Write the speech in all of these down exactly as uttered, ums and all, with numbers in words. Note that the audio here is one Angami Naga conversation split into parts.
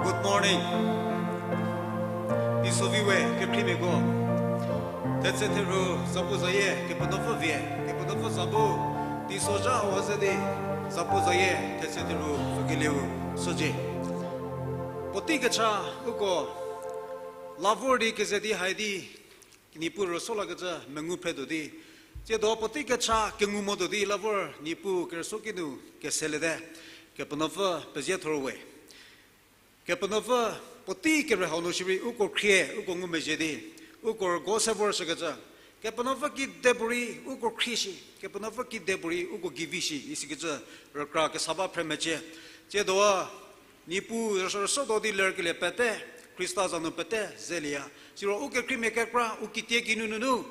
Good morning. Teiso vi we, kekhriemiako. Thetse theru, zapu zayie, Kepenuopfü vie, Kepenuopfü za bu, teisozha hau ze di, zapu zayie, thetse theru, pfükelieu, sücie. Puotei kecha, uko, la vor di keze di hai di, Niepuu rüso lakecü mengu phretuo di. Tsiedo puotei kecha kengu motuo di la vor Niepuu kerüsuoki nu keseliete. Kepenuopfü pezie thor we. Kepenuopfü puotei kere hau nu shierei uko khrie, uko ngumezhie di. Uko rügo se vorshükecü. Kepenuopfü kidepuorei uko khrie shi. Kepenuopfü kidepuorei uko gei vi shi. Isikecü rükra kesa ba phre mecie. Tsiedo a Niepuu rüso, rüsotuo di lerkelie pete, Khrista za nu pete zelieya. Siro u kekhriemia kekra, u kitie kinu nunu,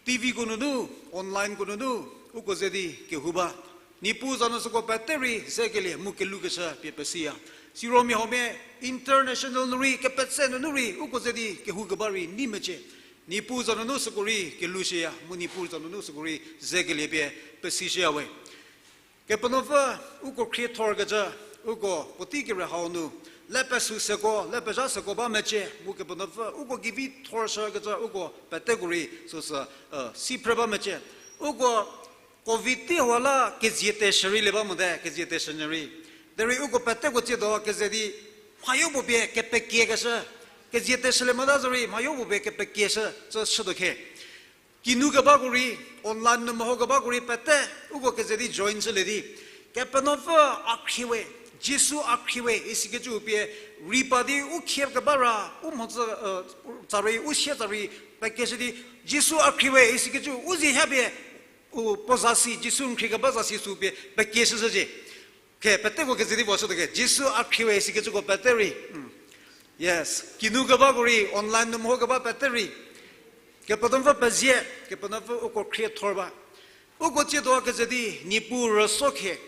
T Vko nunu, onlineko nunu, uko ze di kehou ba. Niepuu za nu süko pete rei zekelie mu kelhoukeshü pie pesiya. Siro mia huomia international nu rei kepetse nunu rei uko ze di kehoukeba rei nei mecie. Niepuu za nunu süko rei kelhoushüya, mu Niepuu za nunu süko rei zekelie pie pesishüya we. Kepenuopfü uko khriethorkecü, uko puotei kere hau nu, le pesü seko, le pezha seko ba mecie, mu Kepenuopfü uko gei vi thorshükecü, uko peteko rei süsü, si phre ba mecie. Uko covid tei hau la kezie teshü rei lie ba mote, kezie teshü nyü rei. Derei uko peteko tsiedo keze di, mhayo puo pie kepekiekeshü, kezie teshülie mota zorei, mhayo puo pie kepekieshü, cü shütuo khe. Kinu kebako rei, online nu meho kebako rei pete, uko keze di join chülie di. Kepenuopfü a khrie we, Jisu a khrie we, isikecü pie, rei pa di u khie keba ra, u mhodzü, tsa rei, u sie tsa rei, pekeshü di, Jisu a khrie we, isikecü u zie ha pie, u puo zasi, Jisu n khrie keba zasi sü pie, pekeshüshücie. Khe, peteko keze di puo shütuo khe, Jisu a khrie we, isikecüko pete rei. Yes, kinu kebako rei, online nu meho keba pete rei. Kepenuopfü pezie, Kepenuopfü uko khriethor ba. Uko tsiedo keze di Niepuu rüso khe,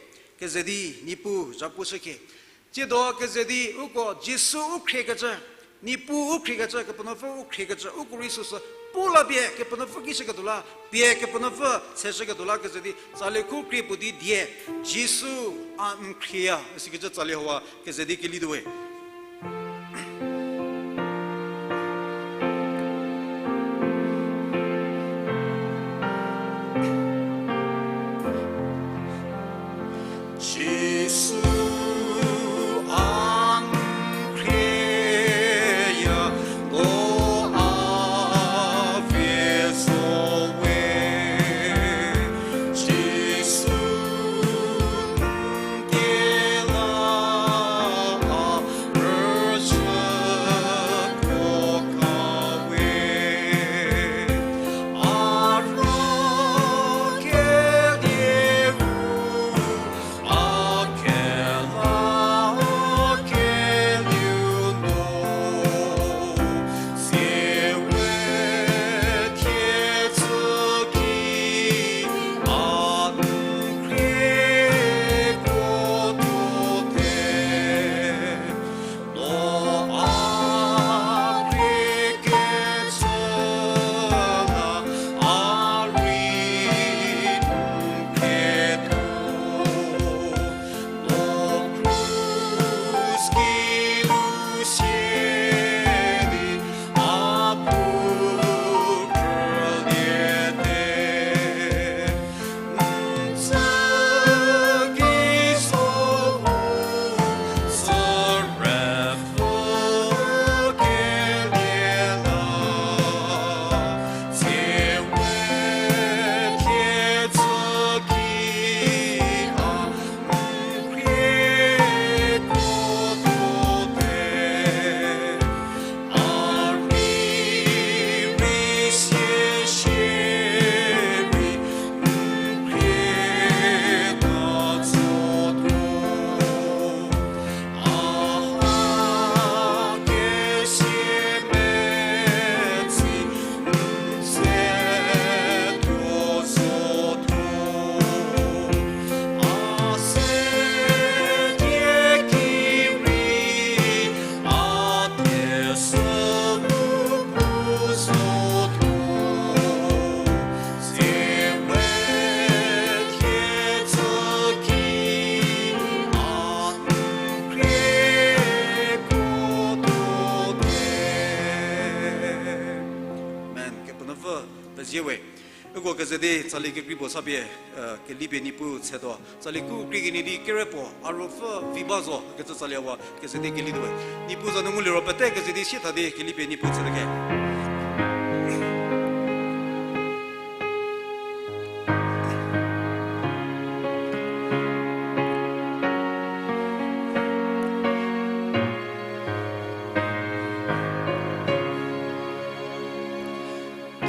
keze di Niepuu zhapushü khe. Tsiedo keze di uko Jisu u khriekecü, Niepuu u khriekecü, Kepenuopfü u khriekecü, uko rei süsü pu la pie Kepenuopfü ki shüketuo la, pie Kepenuopfü se shüketuo la keze di, tsali khu krie puo di die, Jisu a n khrieya, isikecü tsali hauha keze di kelituo we. Jisu a n khrieya, o a vie zo we. Jisu n kie la a Pezie we. Uko keze di tsali kekrei puo sa pie, eh, kelipie Niepuu tshetuo. Tsali ku krei kenie di kere puo, a ruopfü vi ba zo, kecü tsali a wa keze di keli tuowe. Niepuu za nu nguliro pete keze di sietha di kelipie Niepuu tshetuo ke.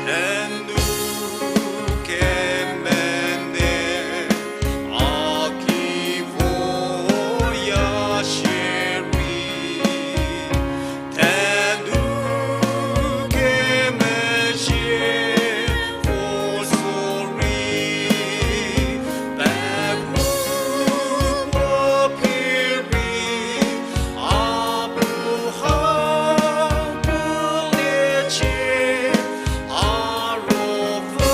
Thendu kemene a ki voya shierei, thendu kemezhie vo sorei, pekru puo pie rei, a bu ha puliecie, a ruopfü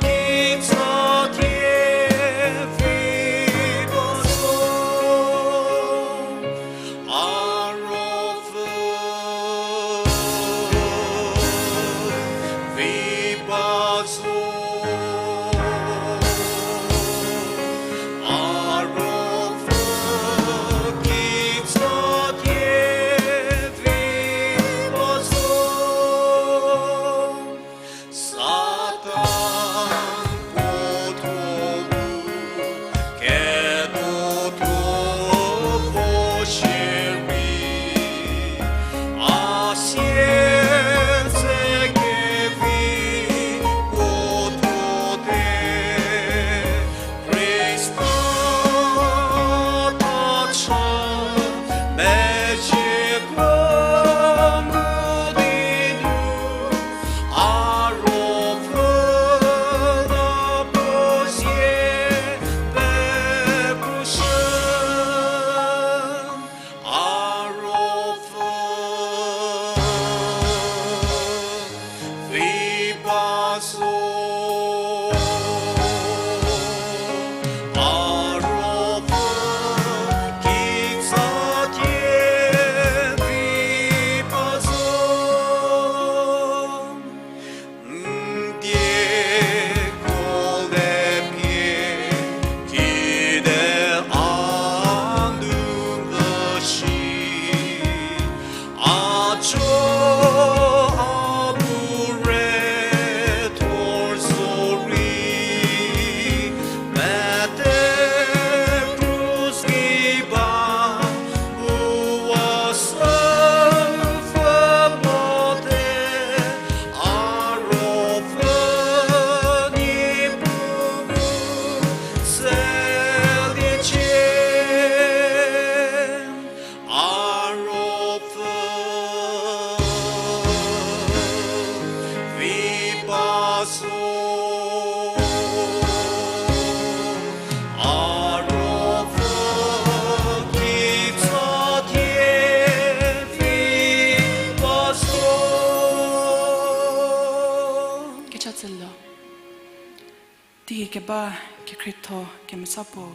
kitsa tie vi ba zo. A ruopfü vi ba zo, a ruopfü kitsa tie vi ba zo. Satan puo thuo bu kedo thuo vo shierei, a sie ze kevi puo thuo te, Khrista ta cha mezhieko ngu di nu, a ruopfü na puo sie pekrushü, a ruopfü vi ba zo, a ruopfü kitsa tie vi ba zo. N die ko le pie kide a nu vü shi, a cho a bu re thor sorei, mete krus ki ba, u wa sü pfü mote, a ruopfü Niepuu seliecie, a ruopfü vi ba zo, a ruopfü kitsa tie vi ba zo. Kecha tsülo. Teigei keba kekhrietho kemesa puo,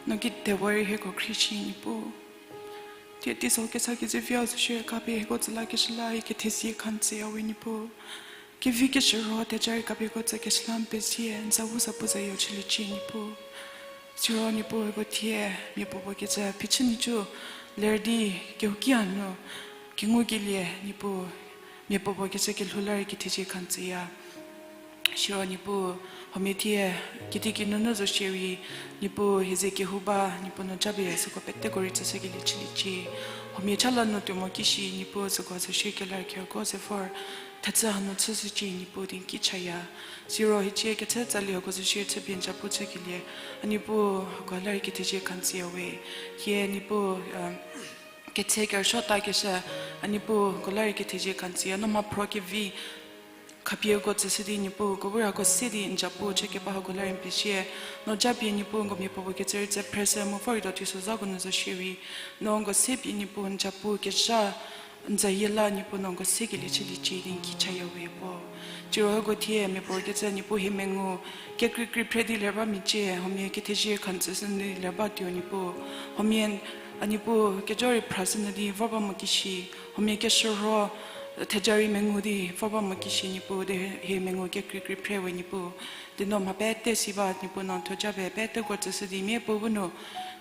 no ki dewa rei hieko khrie shi Niepuu. Thie teiso kesa kezevia zo shie khapie hieko tsü la keshü la, i kethezie kha n tsüya we Niepuu. Kevi keshürho theja rei khapie hieko tsü keshü la n pezie, n za wu za pu zayo chüliecie Niepuu. Siro Niepuu hieko thie mia puopuo kecü phichü nhicu ler di kehouki hanu kengukelie Niepuu, mia puopuo kecü kelhou la rei kethezie kha n tsüya. Siro Niepuu, huomia thie kitiekinu nu zo shierei, Niepuu hie ze kehou ba, Niepuu no japie süko peteko rei tsüshükelie chüliecie. Huomia cha la nu tuo mo kishi, Niepuu süko zo shie kelar kerko ze vor, thetsü hanu chüshücie Niepuu di n ki chaya. Siro hiecie kechü tsali hako zo shie chüpie n japu chükelie, a Niepuu hako la rei kethezie kha n tsüya we. Hie Niepuu, ketse kerüsuo ta keshü, a Niepuu hako la rei kethezie kha n tsüya, no mhaphro kevi khapie uko tsüshü di Niepuu, uko bu rei hako se di n japu chü keba hako la rei n pezie. No japie Niepuu, uko mia puopuo kecü rei tsü phreshü mu vor rei do teisozhako nu zo shierei, no uko se pie Niepuu n japu kezha n zayie la Niepuu no uko sekelie chüliecie di n ki chaya we puo. Siro hieko thie mia puopuo kecü Niepuu hie mengu kekreikrei phre di ler ba mecie, huomia kethezie kha n tsüshü nu di ler ba tuo Niepuu. Huomia a Niepuu kejo rei phrashü nu di vor ba mo kishi, huomia keshürho Theja rei mengu di vor ba mo kishi Niepuu, derei hie mengu kekreikrei phre we Niepuu. Di no mha pete si ba Niepuu, no thuo japie peteko tsüshü di miapuo bu nu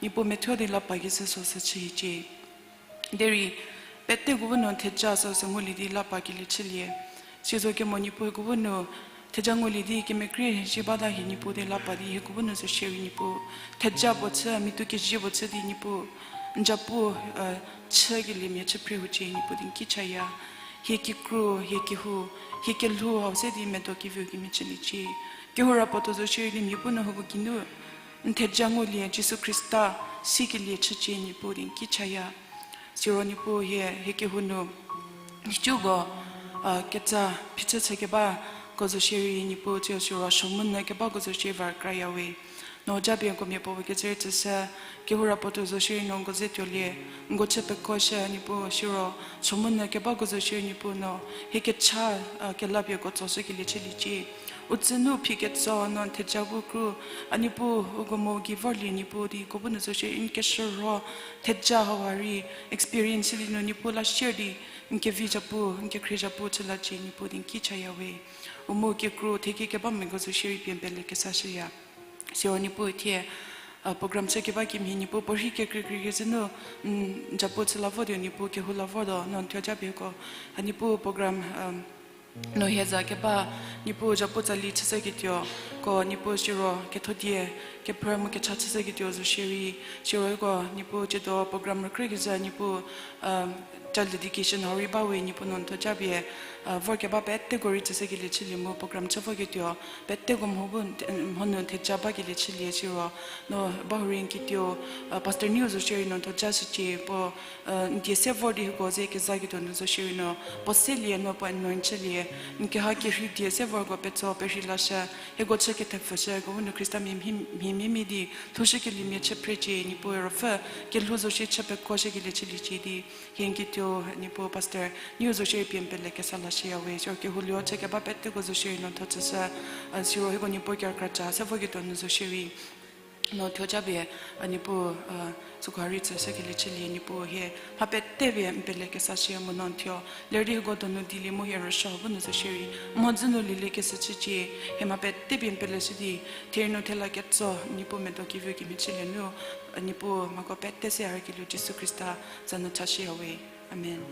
Niepuu methuo di la pa ki sü so sü chü hiecie. Derei peteko bu nu theja so sü ngulie di la pa kelie chülie. Sizo kemo Niepuu, hieko bu nu theja ngulie di kemekhrie zie bata hie Niepuu, di la pa di hieko bu nu zo shierei Niepuu, theja puo chü, mitu kezie puo chü di Niepuu, n japu chü keliemia chü phre hucie Niepuu, di n ki chaya. Hie kikru, hie kehou, hie kelhou hau se di medo keviu kemhie chüliecie. Kehou ra puo tuo zo shierei di mia bu nu hieko geinu n theja ngulie Jisu Khrista sikelie chücie Niepuu, di n ki chaya. Siro Niepuu, hie, hie kehou nu hicuko ketsa phichü chü kebako zo shierei Niepuu, tsiu siro suomunyü kebako zo shierei va kraya we. No japie ko mia puo bu kecü rei tsüshü, kehou ra puo tuo zo shierei no nko ze tuolie, nko chü pekuoshü Niepuu, siro suomunyü kebako zo shierei Niepuu, no hie kecha kelapieko tsoshü kelie chüliecie. U tsünu phi ketso no n theja bu kru, a Niepuu, uko mo gei vorlie Niepuu, di ko bu nu zo shierei n keshürho theja hauha rei experience di nu Niepuu la share di n kevi zhapu, n kekhrie zhapu chü lacie Niepuu, di n ki chaya we. U mu kekru theki kebamiako zo shierei pie n pele kesa shüya. Siro Niepuu thie program chü keba kemhie Niepuu puorhi kekreikreikecü nu n japu chü la votuo Niepuu, kehou la votuo, no n thuo japieko a Niepuu program no hie za keba Niepuu japu tsali chüshüketuo, ko Niepuu siro ketho die kephrü mu kecha chüshüketuo zo shierei, siro ko Niepuu tsiedo program rükreikecü Niepuu child dedication hau rei ba we Niepuu, no n thuo japie vor keba peteko rei tsüshükelie chülie mu program chü voketuo peteko mho bu mho nu theja bakelie chülie siro, no ba hurei n kituo Pastor Niu zo shierei no n thuo ja shücie, puo n die se vor di hieko ze kezaketuo nu zo shierei no puo selie, no puo anoint chülie, n keha kerhei die se vorko petso perhei lashü, hieko chü kethepfüshü, ko bu nu Khrista mia mhie mhie di lhoushükeliemia chü phrecie Niepuu, ruopfü kelhou zo shie chü pekuoshükelie chüliecie di hie n kituo Niepuu Pastor Niu zo shierei pie n pele kesa lashüya we. Siro kehou liro chü keba peteko zo shierei no n thuo tsüshü, siro hieko Niepuu kerükra ca se voketuo nu zo shierei no thuo japie a Niepuu süko rei tsüshükelie chülie Niepuu, hie mha pete pie n pele kesa shüya mu no n thuo ler di hieko donu dilie mu hie rüsuo bu nu zo shierei mhodzü nu lielie keshü chücie, hie mha pete pie n pele shü di thie rei no thela ketso Niepuu medo keviu kemhie chülie nu Niepuu mhako pete se harkelieu Jisu Khrista za nu chashüya we. Amen.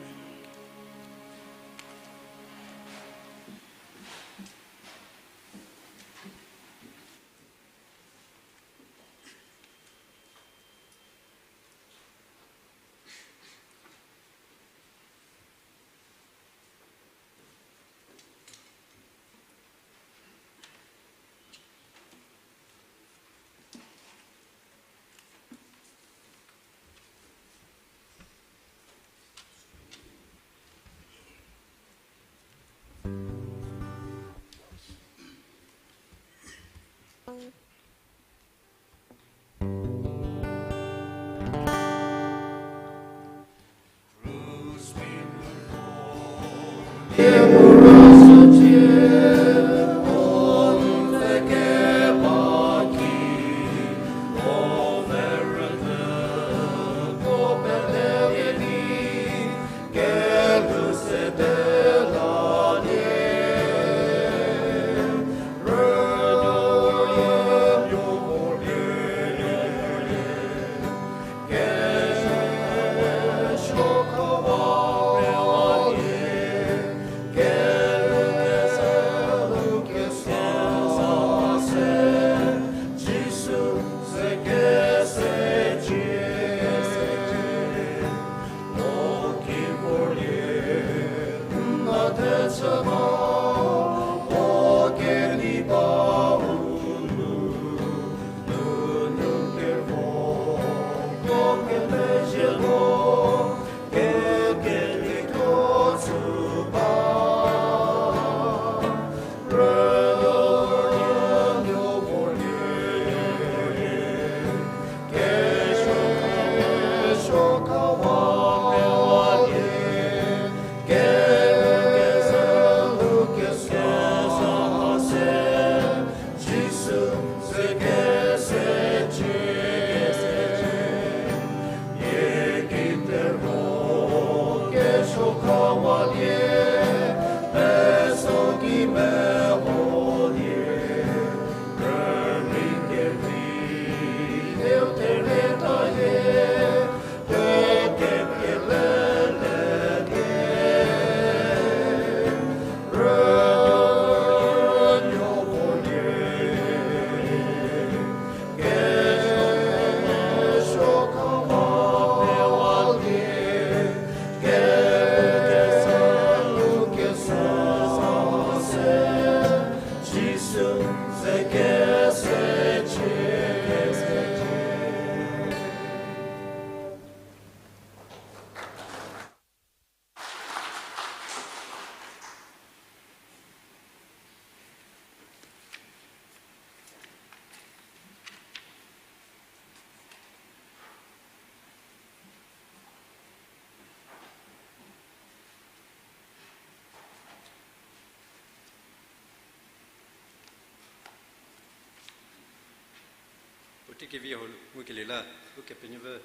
Kevi hau ngukelie la, Ukepenuopfü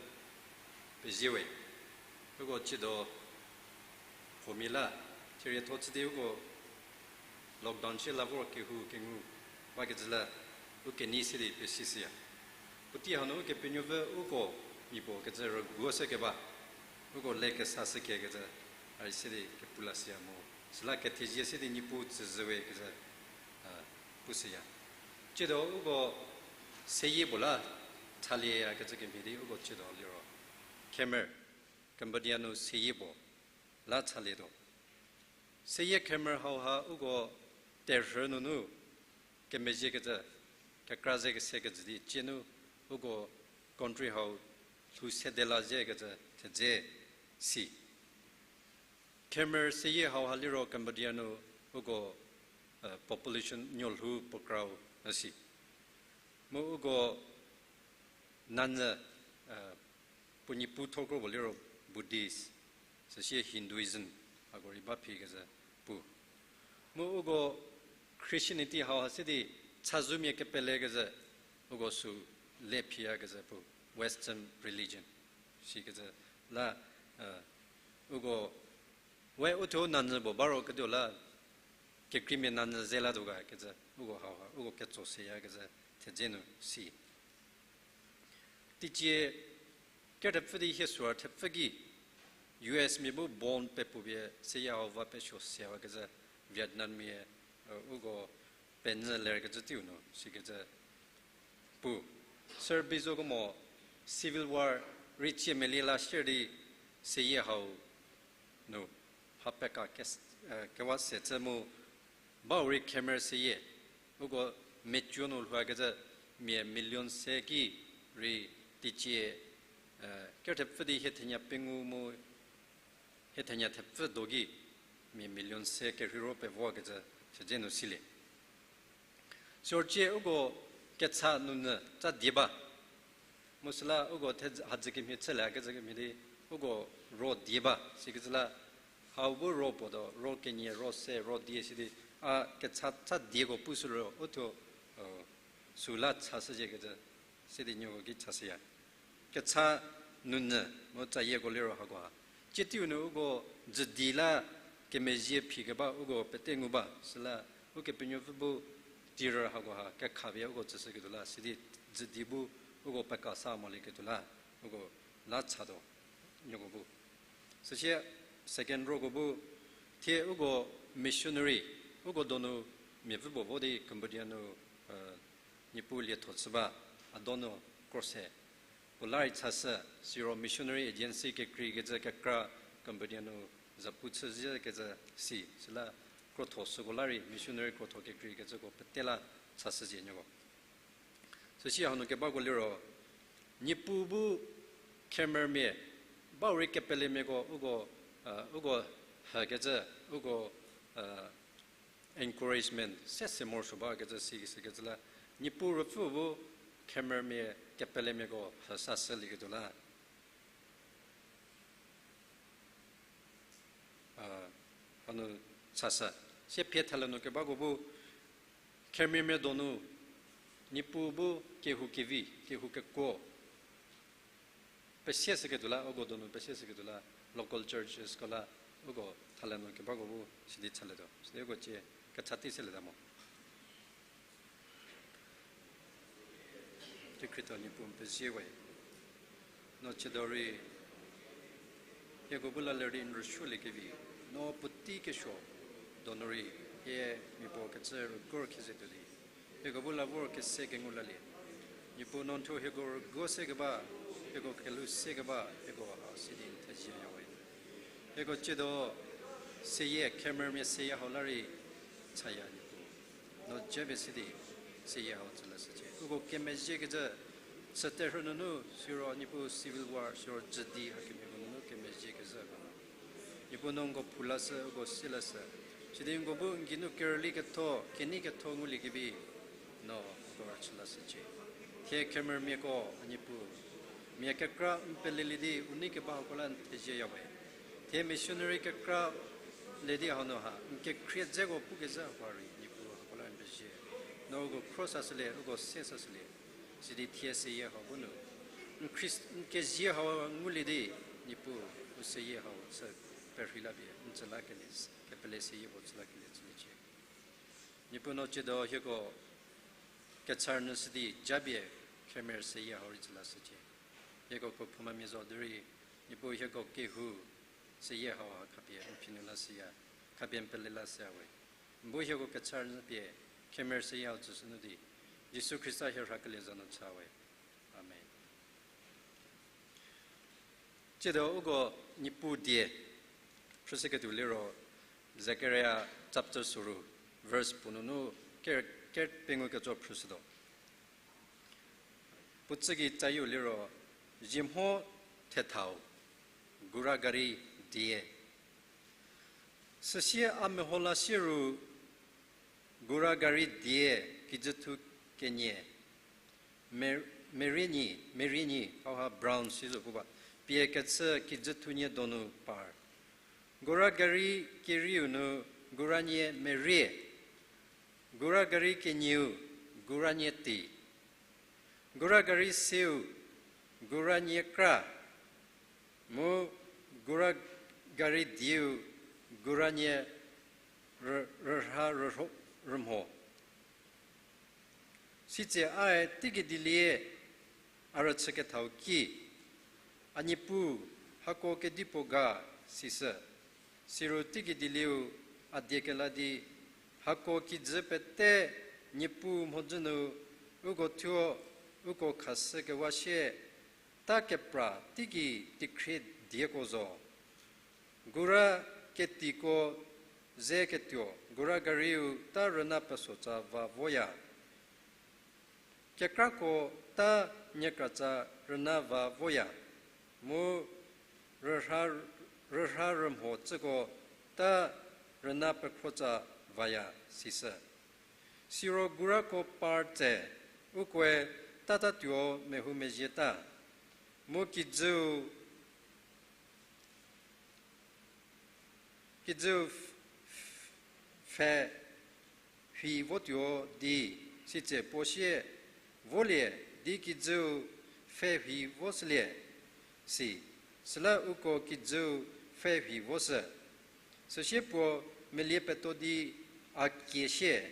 pezie we. Uko tsiedo huomia la, therietho chü di uko lockdown shie la vor kehou kengu bakecü la, u kenei se di pesishüya. Puotei hanu Ukepenuopfü uko mia puo kecü rüguo se keba, uko le kesa shükecü, a rei se di kepu lashüya mu. Süla kethezie se di Niepuu tsüzhü we kecü, a, pushüya. Tsiedo uko seyie puo la thalieya kecü kemhie di uko tsiedo liro Khmer, Cambodia nu seyie puo la thalietuo. Seyie Khmer hauha uko terhü nunu kemezhiekecü, kekra ze kese kecü di cie nu uko country hau lhou sede la ziekecü thedze si. Khmer seyie hauha liro Cambodia nu uko, eh, population nuolhou puo krau üsi. Mu uko nanyü, eh, puo niepu thokro puo liro Buddhist, süsie Hinduism, hako rei ba phikecü pu. Mu uko Christianity hauha se di chazou mia kepelekezhü, uko sü le phiyakecü pu, Western religion sikecü la, eh, uko we uthuo nanyü puo ba ro ketuo la, kekreimia nanyü ze la tuo ga kecü, uko hauha uko ketso seyakecü thedze nu si. Teicie kerüthepfü di hie süa thepfü ki, U S mia bu bomb pepuo pie seyie hau va pesuo sewakecü Vietnam mia, eh, uko penyü lerkecü teiu nu sikecü pu. Sir Bizokemo civil war rei cie melie la sier di seyie hau nu ha peka kes-, eh, kewa se chü mu bau rei Khmer seyie, uko mecuo nu lhoukecü mia million se ki rei teicie, eh, kerüthepfü di hie thenya pengou mu hie thenya thepfü do ki mia million se kerheiro pevokecü thedze nu silie. Sürcie uko kecha nunyü tsa die ba. Mu süla uko the hadzü kemhie chülie kecü kemhie di uko ro die ba sikecü la, hau bu ro puo tuo, ro kenie, ro se, ro die sidi, a kecha tsa dieko pushü ro uthuo, eh, süla chashücie kecü sidi nieko ki chashüya. Kecha nunyü mu tsayieko liro hakoha, cie teiu nu uko dzüdi la kemezhie phikeba uko pete ngu ba süla, Ukepenuopfü bu tirü hakoha kekhapie uko tsüshüketuo la sidi dzüdi bu uko pekasa molieketuo la uko la chatuo nieko bu. Süsie second roko bu thie uko missionary, uko donu miapfü puo vo di Cambodia nu, eh, Niepuu lietho chü ba, a donu krose puo la rei chashü, siro missionary agency kekreikecü kekra Cambodia nu zapu chüzhükecü si, süla krotho süko la rei, missionary krotho kekreikecüko pete la chashüzie nieko. Süsie hanu kebako liro, Niepuu bu Khmermia, bau rei kepelemiako uko, eh, uko hükecü, uko, eh, encouragement se se morosuo bakecü sikecü la, Niepuu Ruopfü bu Khmermia kepelemiako hüsashülieketuo la, a, hanu chashü. Sie phie thalie nu kebako bu, Khmermia donu, Niepuu bu kehou kevi, kehou kekuo pesieshüketuo la, uko donu pesieshüketuo la, local churchesko la, uko thalie nu kebako bu sidi chalietuo. Sidi uko cie kecha tei selieta mo. Kekhrietuo Niepuu n pezie we. No chiedo rei hieko bu la ler di n rüsuoliekevi, no puotei kesuo donu rei hie miapuo kecü rüguo rükhie ze tuo di, hieko bu la vor kese kengu lalie. Niepuu no n thuo hieko rüguo se keba, hieko kelhou se keba, hieko ha sidi n theziya we. Hieko chiedo seyie, Khmermia seyie hau la rei chaya Niepuu. No jepie sidi seyie hau tsü lashücie. Uko kemezhiekecü, chüterhü nunu, siro Niepuu civil war, siro dzüdi hakemhieko nunu kemezhiekezhüko nu, Niepuu no nko phou lashü, uko se lashü. Sidi nko bu n geinu kerüli ketho, kenei ketho nguliekevi, no uko rüchü lashücie. Thie Khmermiako, a Niepuu, mia kekra n pelelie di u nei keba hako la n theziya we. Thie missionary kekra le di hanu ha n kekhrie dzeko pukezhü hako rei Niepuu hako la n pezie. No uko khro sashülie, uko se sashülie. Sidi thie seyie hau bu nu, n Khrist-, n kezie hau ngulie di, Niepuu, u seyie hau chü perhei la pie n tsü lakelie, kepele seyie puo chü lakelie chüliecie. Niepuu no tsiedo hieko kecha rünyü shü di japie khemer seyie hau rei tsü lashücie. Hieko khophoumamia zo derei, Niepuu hieko kehou seyie hau ha khapie n phi nu lashüya, khapie n pele lashüya we. N bu hieko kecha rünyü pie khemer seyie hau tsüshü nu di, Jisu Khrista hie rhakelie za nu cha we. Amen. Tsiedo uko Niepuu die phrüshüketuo liro, Zekaria chapter soru, verse puo nunu ker-, ker pengou ketso phrüshütuo. Puo tsügei tsayieu liro, Ziemho thethau, gura gari die. Süsie a meho la sie ru, gura gari die kijüthu kenie, me-, merienyi, merienyi, hauha brown si zo pu ba, pie kechü kijüthu nie donu par. Gura gari kerieu nu guranie merie, gura gari kenieu guranie tei, gura gari seu guranie kra, mu gura gari dieu guranie rü-, rürha rürho-, rümho. Sitse ae teikedilie a rüchükethau ki, A Niepuu, hako kedipuo ga, sishü. Siro teikedielieu a die kela di, hako kijü pete Niepuu mhodzü nu uko thuo, uko khashükewa sie, ta kepra teigei teikhrie dieko zo. Gura ketiko ze ketuo, gura gariu ta rüna pesotsa va voya. Kekrako ta niekratsa rüna va voya, mu rürha, rürha rümho tsüko ta rüna pekhrotsa vaya, sishü. Siro gurako par tse, ukoe tatatuo mehoumezhie ta, mu kijüu kijüu pfhe rhi votuo di, sitse puo sie, volie di kijüu pfhe rhi voshülie, si, süla uko kijüu pfhe rhi voshü. Süsie puo melie peto di a kie sie,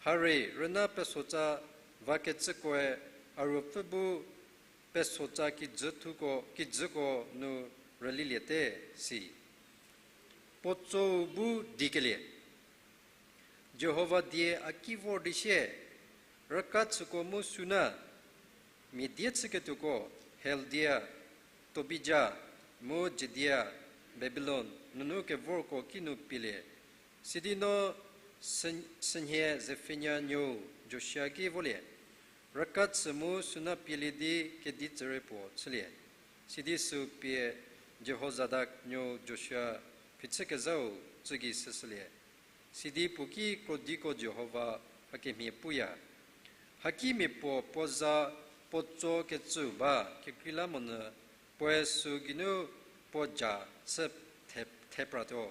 Hare, rüna pesotsa vakecükoe a ruopfü bu pesotsa kijüthuko, kijüko nu rüliliete, si. Puo tsou bu dikelie, Jihova die a ki vor di sie, rüka chüko mu Suna, mia die chüketuoko, Heldai, Tobia, mu Jedai, Babilon nunu kevorko kinu pielie. Sidi no sü-, sünhie Zefanya nuou Joshua ki volie, rüka chü mu Suna pielie di kedi tsüre puo chülie. Sidi süu pie Jehozadak nuou Joshua phichükezhau tsügei süshülie. Sidi puo ki krodiko Jihova hakemhie puya. Hakimia puo puo za puo tso kecüu ba kekreilamonyü puoe süu geinu puo ja chü the-, thepratuo,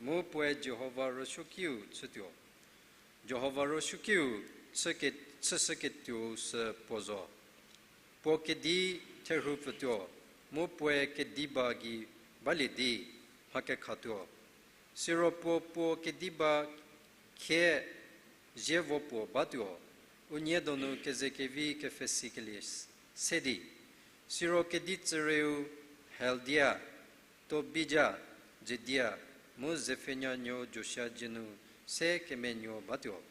mu puoe Jihova rüsuokiu chütuo. Jihova rüsuokiu chüke-, chüshüketuou sü puo zo. Puo kedi therhu pfütuo, mu puoe kedi ba gei balie di mha kekhatuo. Siro puo puo kedi ba khie zievo puo batuo, unie donu kezekevi kepfhesikelie s-, se di. Siro kedi tsürieu Heldai, Tobia, Jedai, mu Zefanya nuou Joshua dzie nu se kemenuo batuo.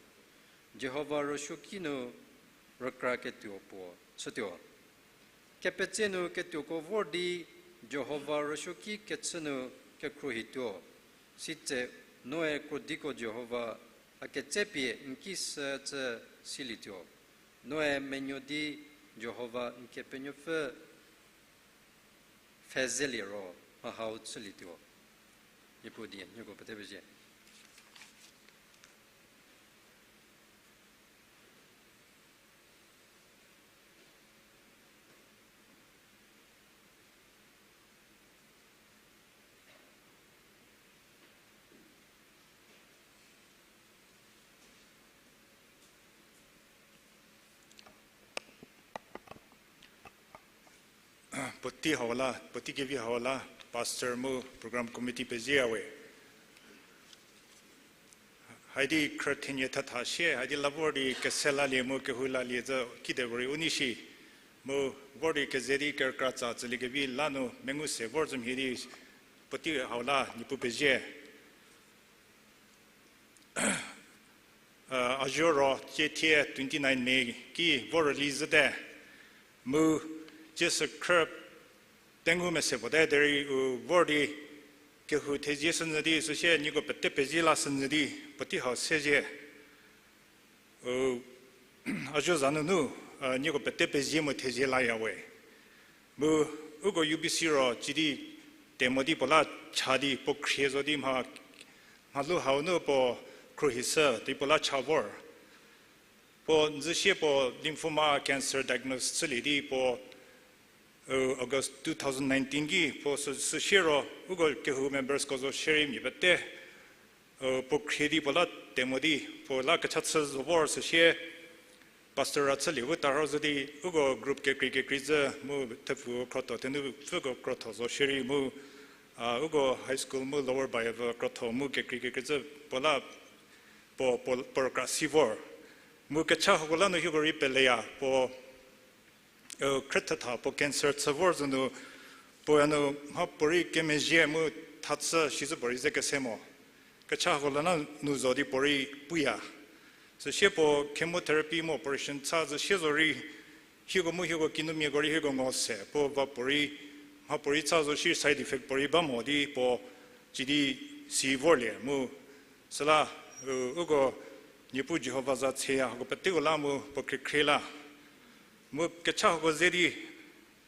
Jihova rüsuoki nu rükraketuo puo chütuo. Kepetse nu ketuoko vor di Jihova rüsuoki kechü nu kekhruohituo. Sitse noe krodiko Jihova a ketsepie n ki sü cü silietuo. Noe menuo di Jihova n Kepenuopfü pfhezelie ro mha hau chülietuo. Niepuu die nieko pete pezie. Puotei hau la, puotei kevi hau la, pastor mu program committee pezie ya we. Haidi khrüthenie thatha shie, haidi la vor di kese lalie mu kehou lalie zü kide vorei u nei shi. Mu vor di keze di kerükra tsa tsüliekevi la nu mengu se vor zü mhie di puotei hau la Niepuu pezie. A zuo ro cie thie twenty-nine May ki vor rüli zhüte. Mu cie sükhrü tengu mese puote derei u vor di kehou thezie shünyü di süsie nieko pete pezie la shünyü di puotei hau sezie. A zuo za nunu nieko pete pezie mu thezie laya we. Mu uko U B C ro cidi temo di puo la cha di puo khrie zo di mha, mha lu hau nu puo khruohishü di puo la cha vor. Puo nzüsie puo lymphoma cancer diagnose chülie di puo, August two thousand nineteen ki puo sü, süsie ro uko kehou members ko zo shierei mia pete puo khrie di puo la temo di puo la kecha chü zo vor süsie pastor ra chülie vo tarho zo di uko group kekrei kekrei zhü mu thepfu krotho thenu pfüko krotho zo shierei mu, a, uko high school mu lower Bayava krotho mu kekrei kekrei zhü puo la puo, puo, puo rükra si vor. Mu kecha hako la nu hieko rei peleya puo, khrüthetha puo cancer chü vor zü nu, puo ya nu mhapuorei kemezhie mu thachü shicü puorei ze kese mo. Kecha hako la nu zo di puorei puya. Süsie puo chemotherapy mu operation cha zü sie zorei, hieko mu hieko kinumiako rei hieko ngo se puo va puorei, mhapuorei cha zo shi side effect puorei ba mo di puo cidi si vorlie mu. Süla, u, uko Niepuu Jihova za cheya hako peteko la mu puo khrikhrie la. Mu kecha hako ze di,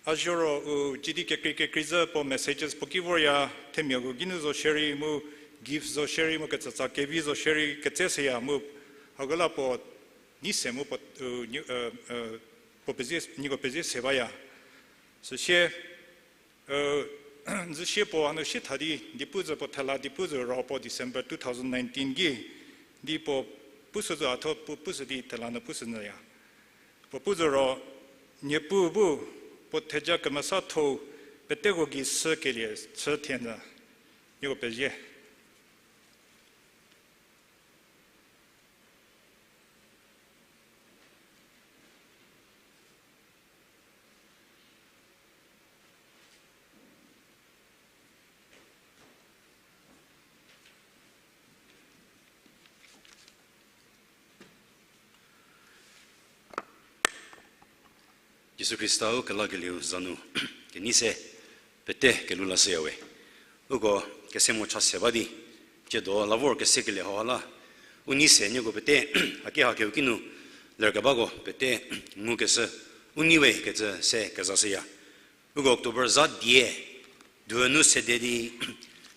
a zuo ro u cidi kekrei kekrei zhü puo messages puo ki vorya, themiako geinu zo shierei mu, gift zo shierei mu, ketsatsa kevi zo shierei ketse seya mu, hako la puo nei se mu puo, u, puo pezie, nieko pezie se baya. Süsie, nzüsie puo hanu sie tha di, dipu zü puo thela dipu zü ro puo December two thousand nineteen ki, di puo pushü zü a thuo pu, pushü di thela nu pushü nyüya. Puo pu zü ro, Niepuu bu puo theja kemesatho-u peteko gei shükelie chü thie nyü. Nieko pezie. Jisu Khrista-u kelakelieu za nu kenei se pete kelhou lashüya we. Uko kese mo cha se ba di, tsiedo la vor kesekelie hau ha la, u nei se nieko pete haki ha kehouki nu lerkebako pete ngukeshü u nei we kecü se kezashüya. Uko October za die, duenu sede di,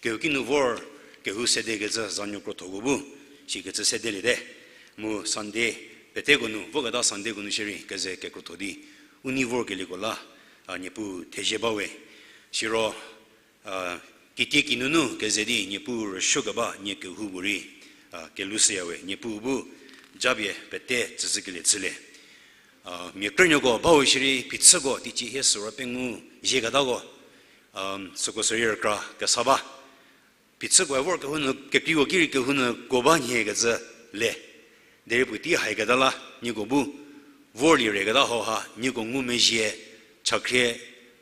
kehouki nu vor kehou sedekecü zanuo krothoko bu sikecü sedeliete. Mu Sunday, peteko nu voketa Sundayko nu shierei keze kekrotho di u nei vorkelieko la, a, Niepuu thezie ba we. Siro, a, kitiekinu nu keze di Niepuu rüsuokeba nie kehoupuorei, a, kelhou shüya we, Niepuu bu japie pete tsüshükelie chülie. A, mia krünuoko bau shierei phichüko teicie hie süro pengou zieketako, a, süko sürei rükra kesa ba. Phichükoe vor kehou nu, kekreiko ki rei kehou nu kuo ba nhiekecü le. Derei puotei haiketa la, nieko bu vorlie reketa hau ha nieko ngumezhie, chakhrie,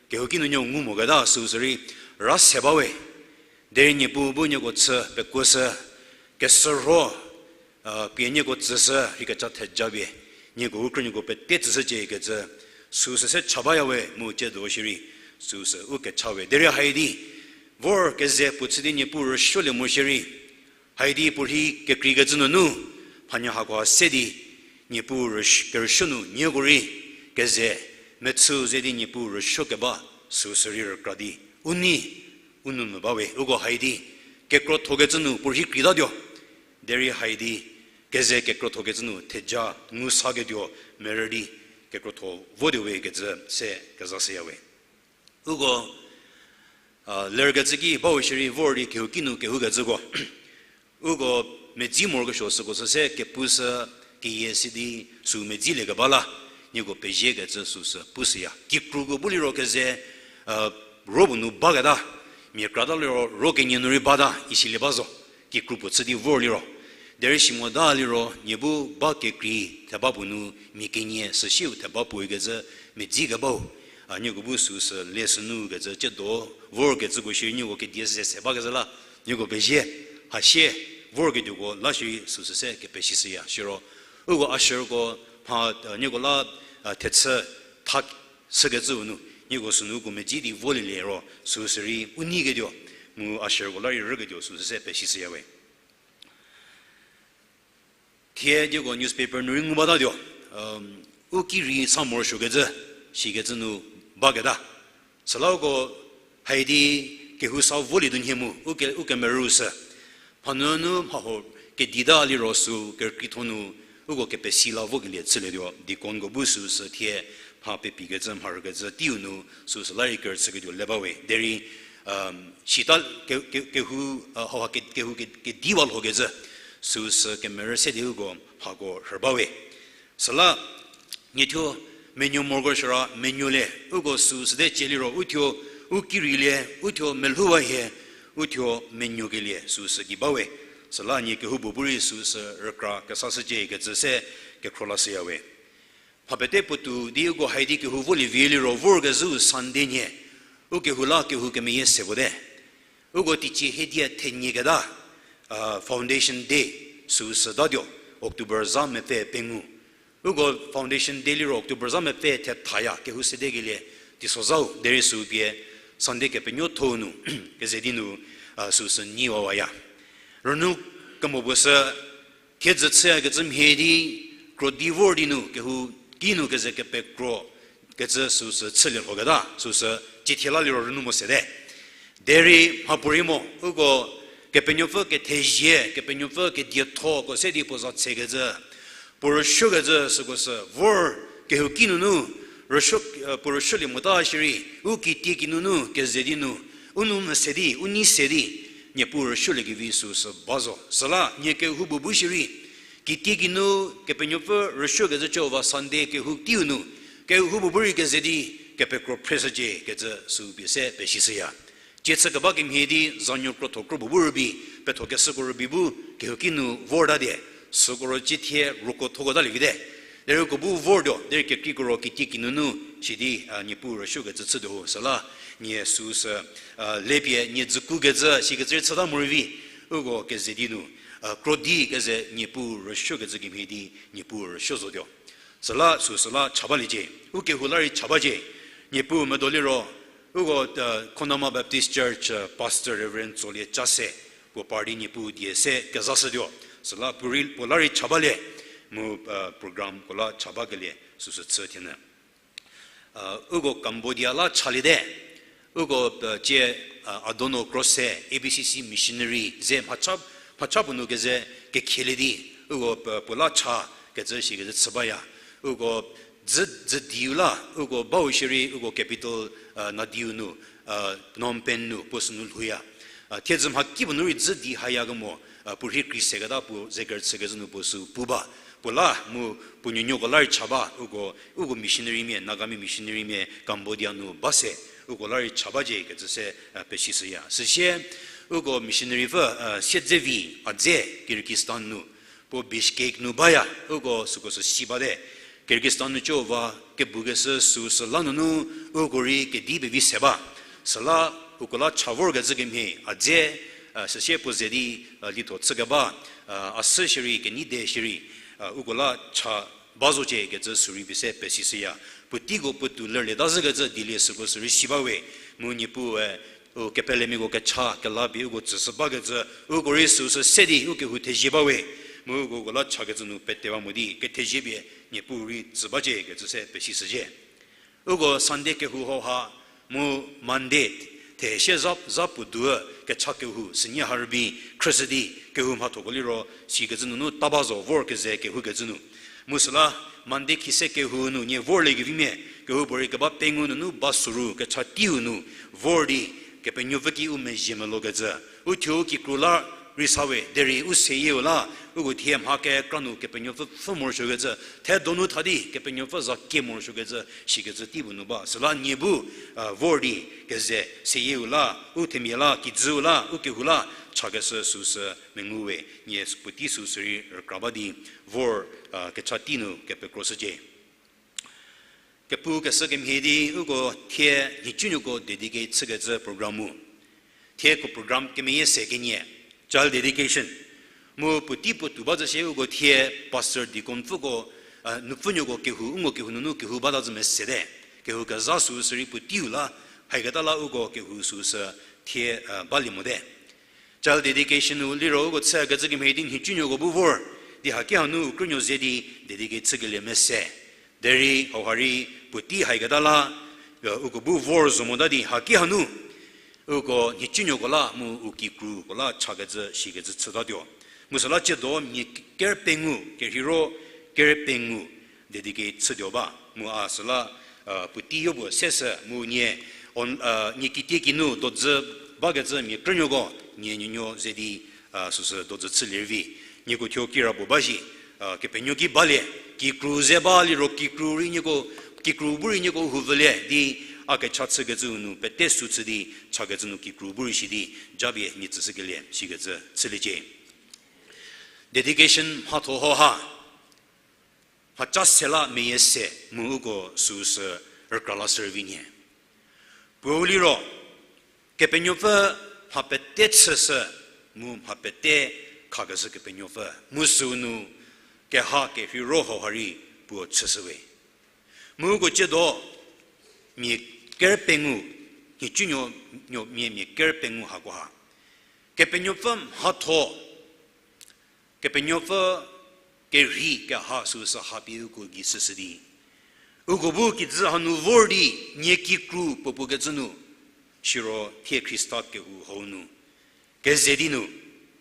kehouki nu nieko ngu moketa süu sürei ra se ba we. Derei Niepuu bu nieko chü pekuoshü, keshürho, a, pie nieko tsüshü rei kecha thejapie, nieko u krünuoko pete tsüshücie kecü, süu sü se cha baya we mu tsiedo shierei, süu sü u kecha we. Derei haidi, vor keze puo chü di Niepuu rüsuolie mo shierei, haidi puorhi kekreikecü nunu, mhanya hakoha se di, Niepuu rüs-, kerüsuo nu nieko rei, keze, mechü ze di Niepuu rüsuokeba, süu sürei rükra di, u nei, u nou nu ba we, uko haidi, kekrothokecü nu puorhi kreitatuo, derei haidi, keze kekrothokecü nu theja ngu saketuo merü di, kekrotho votuo we kecü se kezashüya we. Uko, a, lerkecü ki bau shierei vor di kehouki nu kehoukecüko. Uko medzi morokesuo süko sü se kepushü keyie si di süu medzilie keba la, nieko peziekecü süu sü pushüya. Kikruko bu liro keze, Ro puo nu baketa, mia krata liro ro kenie nu rei bata, isilie ba zo, kikru puo chü di vor liro. Derei si mota liro, nie bu ba kekrei theba puo nu mia kenie süsieu theba puo ikecü medzi kebau. A, nieko bu süsü le sünu kecü, tsiedo vorkecüko shierei nieko kedie se se bakecü la, nieko pezie, hasie, vorketuoko la shierei süsü se kepesishüya. Siro, uko usherko mha, a, nieko la, a, thechü tha shükecüu nu, nieko sünu uko medzi di volielie ro, süsü rei u neiketuo, mu usherko la rei rüketuo süsü se pesishüya we. Thie dieko newspaper nu rei ngu batatuo, u ki rei sa morosuokecü, sikecü nu baketa. Süla uko haidi kehou sa volie dunhie mu, u ke, u kemerü sü. Mhanunu mhaho kedita liro sü kerükrietho nu, uko kepesi la vokelie chülietuo, deaconko bu süsü thie mha pepikecü, mharükecü teiu nu, süsü la rei kerüchüketuo le ba we. Derei, sita ke, ke, kehou, hauha ke, kehou ke, kediwa lhokecü, süsü kemerü se di uko mhako rhü ba we. Süla, niethuo menuo morokesuo ra menuolie, uko süsü te cie liro, uthuo, u ki reilie, uthuo melhouwa hie, uthuo menuokelie süsü gei ba we. Süla nie kehoupuo bu rei süsü rükra kesashücie kecü se kekhro lashüya we. Mha pete puotou di uko haidi kehou volie vi liro vorkezhüu Sunday nhie, u kehou la kehou kemeyie se vote. Uko teicie hiedia thenie keta, Foundation Day süsü tatuo, October za mepfü pengou. Uko Foundation Day liro October za mepfü thethaya kehou sedekelie teisozhau derei sü pie Sunday kepenuotho nu, keze di nu, süsü nyiwawaya. Rünu kemo puo sü thiedzü chüyakecü mhie di, krodi vor di nu, kehou kinu keze kepekro kecü süsü chülie lhoketa, süsü cithie la liro rünu mo sete. Derei mhapuorei mo, uko Kepenuopfü kethezie, Kepenuopfü kedietho ko se di puo za tsekecü, puo rüsuokecü süko sü vor kehouki nunu, rüsuo, puo rüsuolie mota shierei, u kitiekinu nu, keze di nu, u nu mese di, u nei se di, Niepuu rüsuoliekevi süsü ba zo. Süla nie kehoupuo bu shierei, kitiekinu Kepenuopfü rüsuokecü chüwa Sunday kehou teiu nu, kehoupuo bu rei keze di, kepekro phreshücie kecü sü pie se pesishüya. Tsie chü keba kemhie di zanuo krotho kropuo bu rübei, pethokeshüko rübei bu kehouki nu vorta die, süko ro cithie roko thoko talie vite. Derei uko bu vortuo, derei kekreiko ro kitiekinu nu, sidi, Niepuu rüsuokecü chütuo ho. Süla, nie süsü, lepie, nie dzükukecü, sikecü rei chüta morei vi, uko keze di nu, krodi keze Niepuu rüsuokecü kemhie di, Niepuu rüsuo zotuo. Süla süsüla cha baliecie, u kehou la rei cha bacie, Niepuu medo liro, uko, Khonama Baptist Church, Pastor Reverend Tsolie Chase, puo party Niepuu die se kezashütuo, süla puo rei, puo la rei cha balie, mu, programko la cha bakelie süsü chü thienyü. Uko Cambodia la chaliete, uko, tsie, Adono Krose, A B C C missionary ze mhacha, mhacha puo nu keze kekhelie di, uko, puo la cha kecü sikecü chü baya. Uko dzü, dzü diu la, uko bau shierei, uko capital, Naypyidaw nu, Phnom Penh nu, puo sünu lhouya. Thiedzü mhakipuo nu rei dzü di hayakemo, puo rhei kri seketa puo ze kerüchükecü nu puo sü pu ba. Puo la mu puo nuonuoko la rei cha ba, uko, uko missionarymia, Nagamia missionarymia Cambodia nu ba se, uko la rei cha bacie kecü se, pesishüya. Süsie, uko missionarypfü, siedzevi, a dze, Kyrgyzstan nu, puo Bishkek nu baya, uko süko sü si bate. Kyrgyzstan nu chüwa kebukeshü süsü la nunu, uko rei kedi pevi se ba. Süla uko la cha vorkecü kemhie, a dze, süsie puo ze di, litho chükeba, a sü shierei, kenei de shierei, uko la cha ba zocie kecü sü rei pie se pesishüya. Puoteiko puotou lerlieta zhükecü dielie süko sü rei si ba we, mu Niepuue, u kepelemiako kecha kela pie uko tsüshü bakecü, uko rei süsü se di u kehou thezie ba we, mu uko uko la chakecü nu pete ba mo di kethezie pie Niepuu rei tsü bacie kecü se pesishücie. Uko Sunday kehou hauha, mu Monday, thehesie za, za puo du, kecha kehou, sünie ha rübei, khrüshü di, kehou mhathoko liro, sikecü nunu ta ba zo vor keze kehoukecü nu. Mu süla, Monday khise kehou nu nie vorliekevimia, kehoupuorei keba pengou nunu ba süru, kecha teiu nu, vor di, Kepenuopfü ki u mezhie melokecü. Uthuo u kikru la, rei sa we, derei u seyieu la, uko thie mha kekra nu Kepenuopfü pfhü morosuokecü, thedonu tha di Kepenuopfü za kie morosuokecü, shikecü tei puo nu ba. Süla nie bu, a, vor di keze seyieu la, u themia la, kijüu la, u kehou la, chakeshü süsü mengu we, nie puotei süsü rei rükra ba di, vor, a, kecha tei nu kepekroshücie. Kepu keshü kemhie di uko thie nhicunuoko dedicate chükecü program mu. Thie ko program kemeyie se kenie, child dedication. Mu puotei puo tuo ba zü shie uko thie pastor deaconpfüko, a, nupfünuoko kehou, uko kehou nunu kehou bata zü mesete. Kehou kezha süu sürei puoteiu la, haiketa la uko kehou süu sü thie, a, balie mote. Child dedication-u liro uko chükecü kemhie di nhicunuoko bu vor, di haki hanu u krünuo ze di dedicate chükelie mese. Derei hauha rei puotei haiketa la, uko bu vor zo mota di haki hanu, uko nhicunuoko la mu u kikruko la chakecü shikecü chütatuo. Mu süla tsiedo mia ker pengou, kerheiro ker pengou dedicate chütuo ba. Mu a süla, a, puotei yopuo sesü mu nie, on, a, nie kitiekinunu dodzü bakecü mia krünuoko, nie nuonuo ze di, a, süsü dodzü chülie rei vi. Nieko thuo kirapuo ba shi, a, Kepenuopfü ki balie, kikru ze ba liro kikru rei nieko, kikru bu rei nieko houvülie di, a kecha chükecüu nu pete sü chü di, chakecü nu kikru bu rei shi di, japie nie tsüshükelie shikecü chüliecie. Dedication mhatho hauha, mhaca se la meyie se mu uko süsü rükra la shürei vi nie. Puou liro, Kepenuopfü mha pete chüshü mu mha pete khakeshü Kepenuopfü, mu süu nu keha kerheiro hauha rei puo chüshü we. Mu uko tsiedo mia ker pengou, nhicunuo, nuo mia, mia ker pengou hakoha, Kepenuopfü mhatho, Kepenuopfü kerhei keha süsü hapie uko gei shüshü di, uko bu kijü hanu vor di, nie kikru puo puo kecü nu, siro thie Khrista kehou hau nu, keze di nu,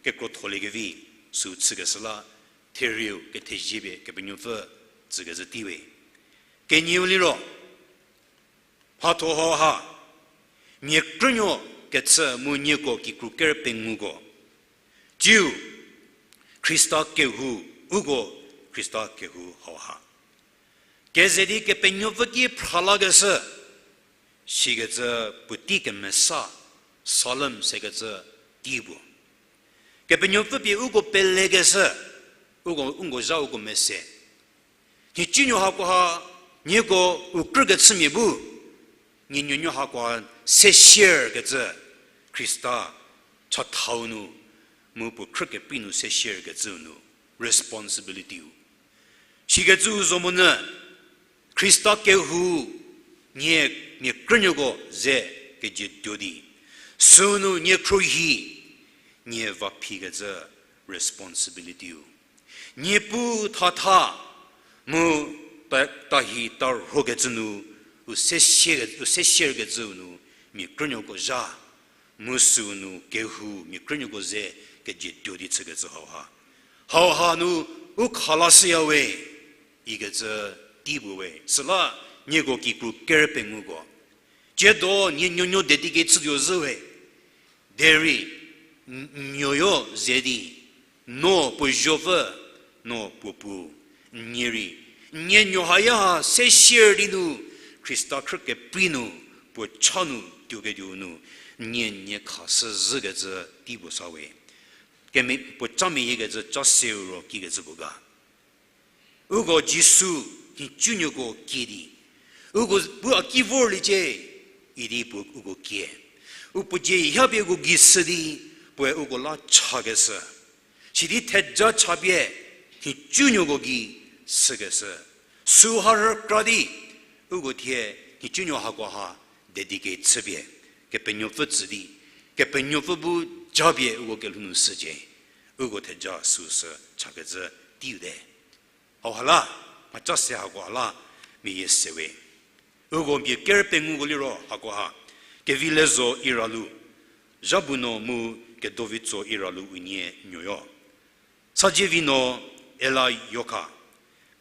kekrotholiekevi, süu chükeshü la, therieu kethezie pie Kepenuopfü tsükecü tei we. Kenieu liro, mhatho hauha, mia krünuo kechü mu nieko kikru ker penguko, tsiu, Khrista kehou, uko Khrista kehou hauha, keze di Kepenuopfü ki phralakeshü, sikecü puotei kemesa, solemn sekecü tei puo. Kepenuopfü pie uko pelekeshü, uko, uko zha uko mese. Nhicunuo hakoha, nieko u krükechümia bu, nie nuonuo hakoha se share kecü, Khrista chathau nu, mu puo khrükeprei nu se share kecüu nu, responsibility-u. Sikecüu zo monyü, Khrista kehou, nie, nie krünuoko ze kejietuo di, sünu nie khruohi, nie va phikecü responsibility-u. Niepuu thatha, mu ta, tahi tarhokecü nu, u se share, u se share kecüu nu, mia krünuoko zha, mu sünu kehou mia krünuoko ze kejietuo di chükecü hauha. Hauha nu u khalashüya we, ikecü tei puo we. Süla nieko kikru ker penguko, tsiedo nie nuonuo dedicate chütuo zhü we. Derei, n-, nuoyo ze di, no puo zuopfü, no puo pu, nie rei, nie nuo haya ha se share di nu, Khrista khrükeprei nu, puo cha nu tuoketuo nu, nie nie khashü zhükecü tei puo sa we. Kemia puo cha meyiekecü cha seu ro kikecü puo ga. Uko Jisu nhicunuoko kie di, uko bu a ki vorliecie, idi puo uko kie. U puo dzie hapie uko gei shü di, puoe uko la chakeshü. Sidi theja chapie, nhicunuoko gei shükeshü. Süha rükra di, uko thie nhicunuo hakoha dedicate chüpie, Kepenuopfü tsü di, Kepenuopfü bu japie uko kelhou nu shücie. Uko theja süsü chakecü teiu te. Hauha la, mhaca se hakoha la, meyie se we. Uko mia ker penguko liro hakoha, Kevilezo Iralu, Zhabuno mu Kedovitso Iralu unie nuoyo. Sajievino Ela Yokha,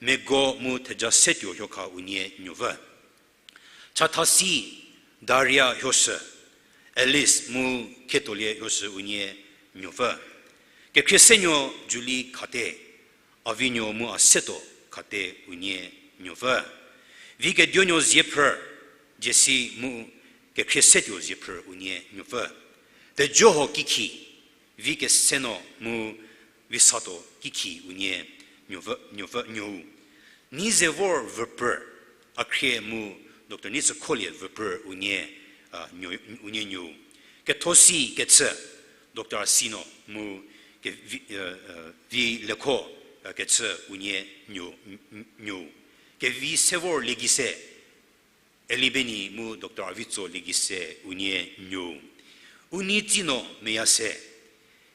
Mego mu Thejasetuo Yokha unie nuopfü. Chathasi Daria Hioshü, Alice mu Khetolie Hioshü unie nuopfü. Kekhrie senuo Julie khate, a vi nuo mu a setuo khate unie nuopfü. Vi keduonuo Ziephrü, Jesse mu kekhrie setuo Ziephrü unie nuopfü. Tejoho Kikhi, vi kesenuo mu vi satuo Kikhi unie nuopfü, nuopfü nuou. Nizevor Vüprü, a khrie mu Doctor Nitsükholie Vüprü unie, a, nuo-, unie nuou. Kethosi Kechü, Doctor Asino mu ke-, vi, e, e, vi lekho, e, Kechü unie nuo-, n-, n-, nuou. Kevi Sevor Liegise, Elibeni mu Doctor Avitso Liegise unie nuou. Unitsino Meyase,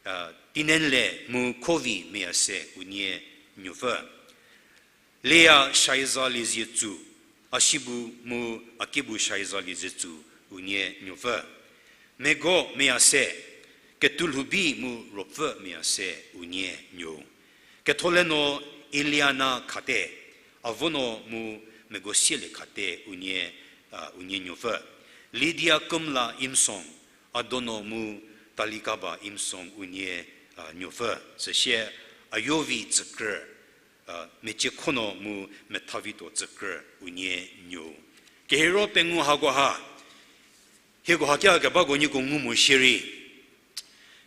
a, Tinenle mu Khovi Meyase unie nuopfü. Leya Shaiza Liezietsu, Ashibu mu Akebu Shaiza Liezietsu unie nuopfü. Mego Meyase, Ketulhubi mu Ruopfü Meyase unie nuou. Ketholeno Iliana khate, Avono mu Megosielie khate unie, a, unie nuopfü. Lydia Kümla Imsong, Adono mu Talikaba Imsong unie, a, nuopfü. Süsie Ayovi Tsükrü, a, Meciekhono mu Methawituo Tsükrü unie nuou. Kehiro pengou hakoha, hieko hakia kebako nieko ngu mo shierei,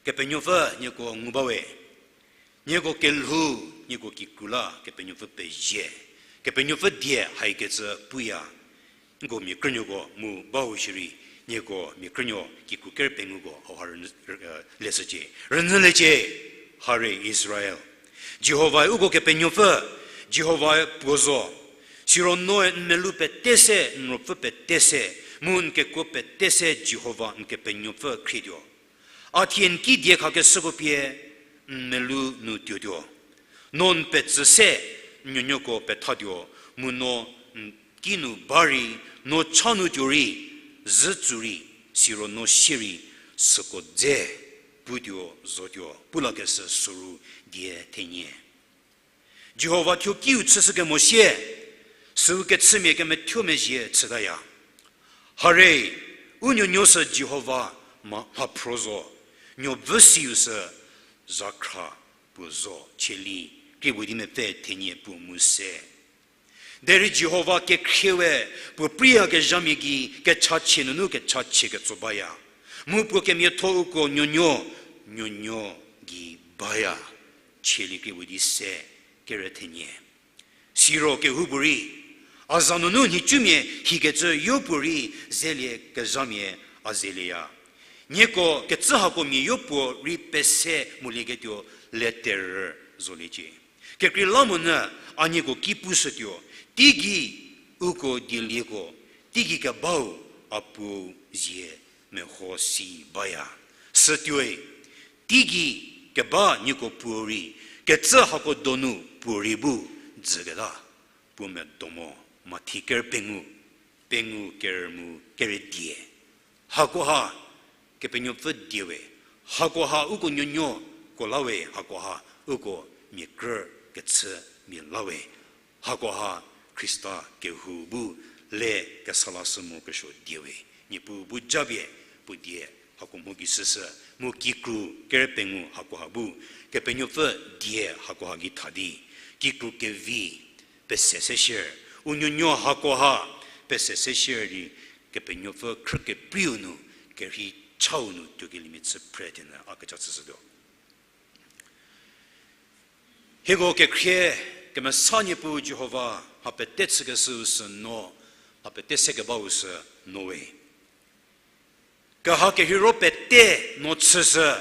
Kepenuopfü nieko ngu bawe. Nieko kelhou, nieko kikru la Kepenuopfü pezie. Kepenuopfü die haikecü puya. Nko mia krünuoko mu bau shierei, nieko mia krünuo kikru ker penguko hauha rünyü-, e, leshücie. Rünyüliecie, Hare Israel. Jihovae uko Kepenuopfü, Jihovae puo zo. Siro noe n melou pete se, n ruopfü pete se, mu n kekuo pete se Jihova n Kepenuopfü khrietuo. A thie n ki diekhakeshüko pie n melou nu tuotuo. No n petsü se n nuonuoko pethatuo, mu no n kinu ba rei, no cha nu tuo rei, zhü tsu rei, siro no sie rei, süko dze putuo zotuo, pu lakeshü süru die thenie. Jihova thuo kiu chüshükemo sie, süu kechümia kemethuo mezhie chütaya. Hare, u nuonuo sü Jihova mha, mhaphro zo, nuo vü siu sü zhakhra puo zo, cheli, krie puo di mepfü thenie puo mu se. Derei Jihova kekhrie we, puo priyakezhamia gei kechachie nunu kechachie ketso baya. Mu puo kemiatho uko nuonuo, nuonuo gei baya. Cheli krie puo di se, kere thenie. Siro kehoupuorei, a za nunu nhicumia hikecü yopuorei zeliekezhamia a zelieya. Nieko kecü hako mia yopuorei pese molieketuo leterü zoliecie. Kekreilamonyü a nieko ki pushütuo, teigei uko dielieko, teigei kebau a puou zie meho si baya. Sütuoi, teigei keba nieko puorei, kecü hako donu puorei bu dzüketa, puo medo mo. Mathi ker pengou, pengou ker mu kere die. Hakoha Kepenuopfü die we, hakoha uko nuonuoko la we, hakoha uko mia krü kechümia la we, hakoha Khrista kehou bu le kesa lashü mo kesuo die we. Niepuu bu japie puo die hako mho gei shüshü, mu kikru ker pengou hakoha bu, Kepenuopfü die hakoha gei tha di, kikru kevi pese se shier, u nuonuo hakoha pese se shier di, Kepenuopfü khrü kepriu nu, kerhei chau nu tuokeliemia chü phre thenyü a kecha chüshütuo. Hieko kekhrie kemesa Niepuu Jihova, mha pete chükeshüu sü no, mha pete sekebau sü no we. Keha kerheiro pete no chüshü,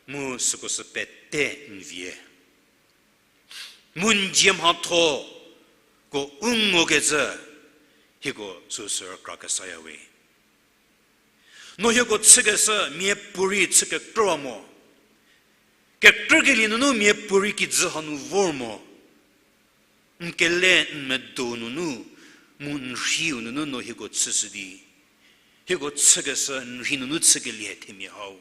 mu süko sü pete n vie. Mu n dzie mhathoko u ngokecü, hieko süsü rükra kesaya we. No hieko chükeshü miapuorei chü kekrüwa mo. Kekrükelie nunu miapuorei kijü hanu vor mo. N kele n medo nunu, mu n rhiu nunu no hieko chüshü di, hieko chükeshü n rhi nunu chükelie themia hau,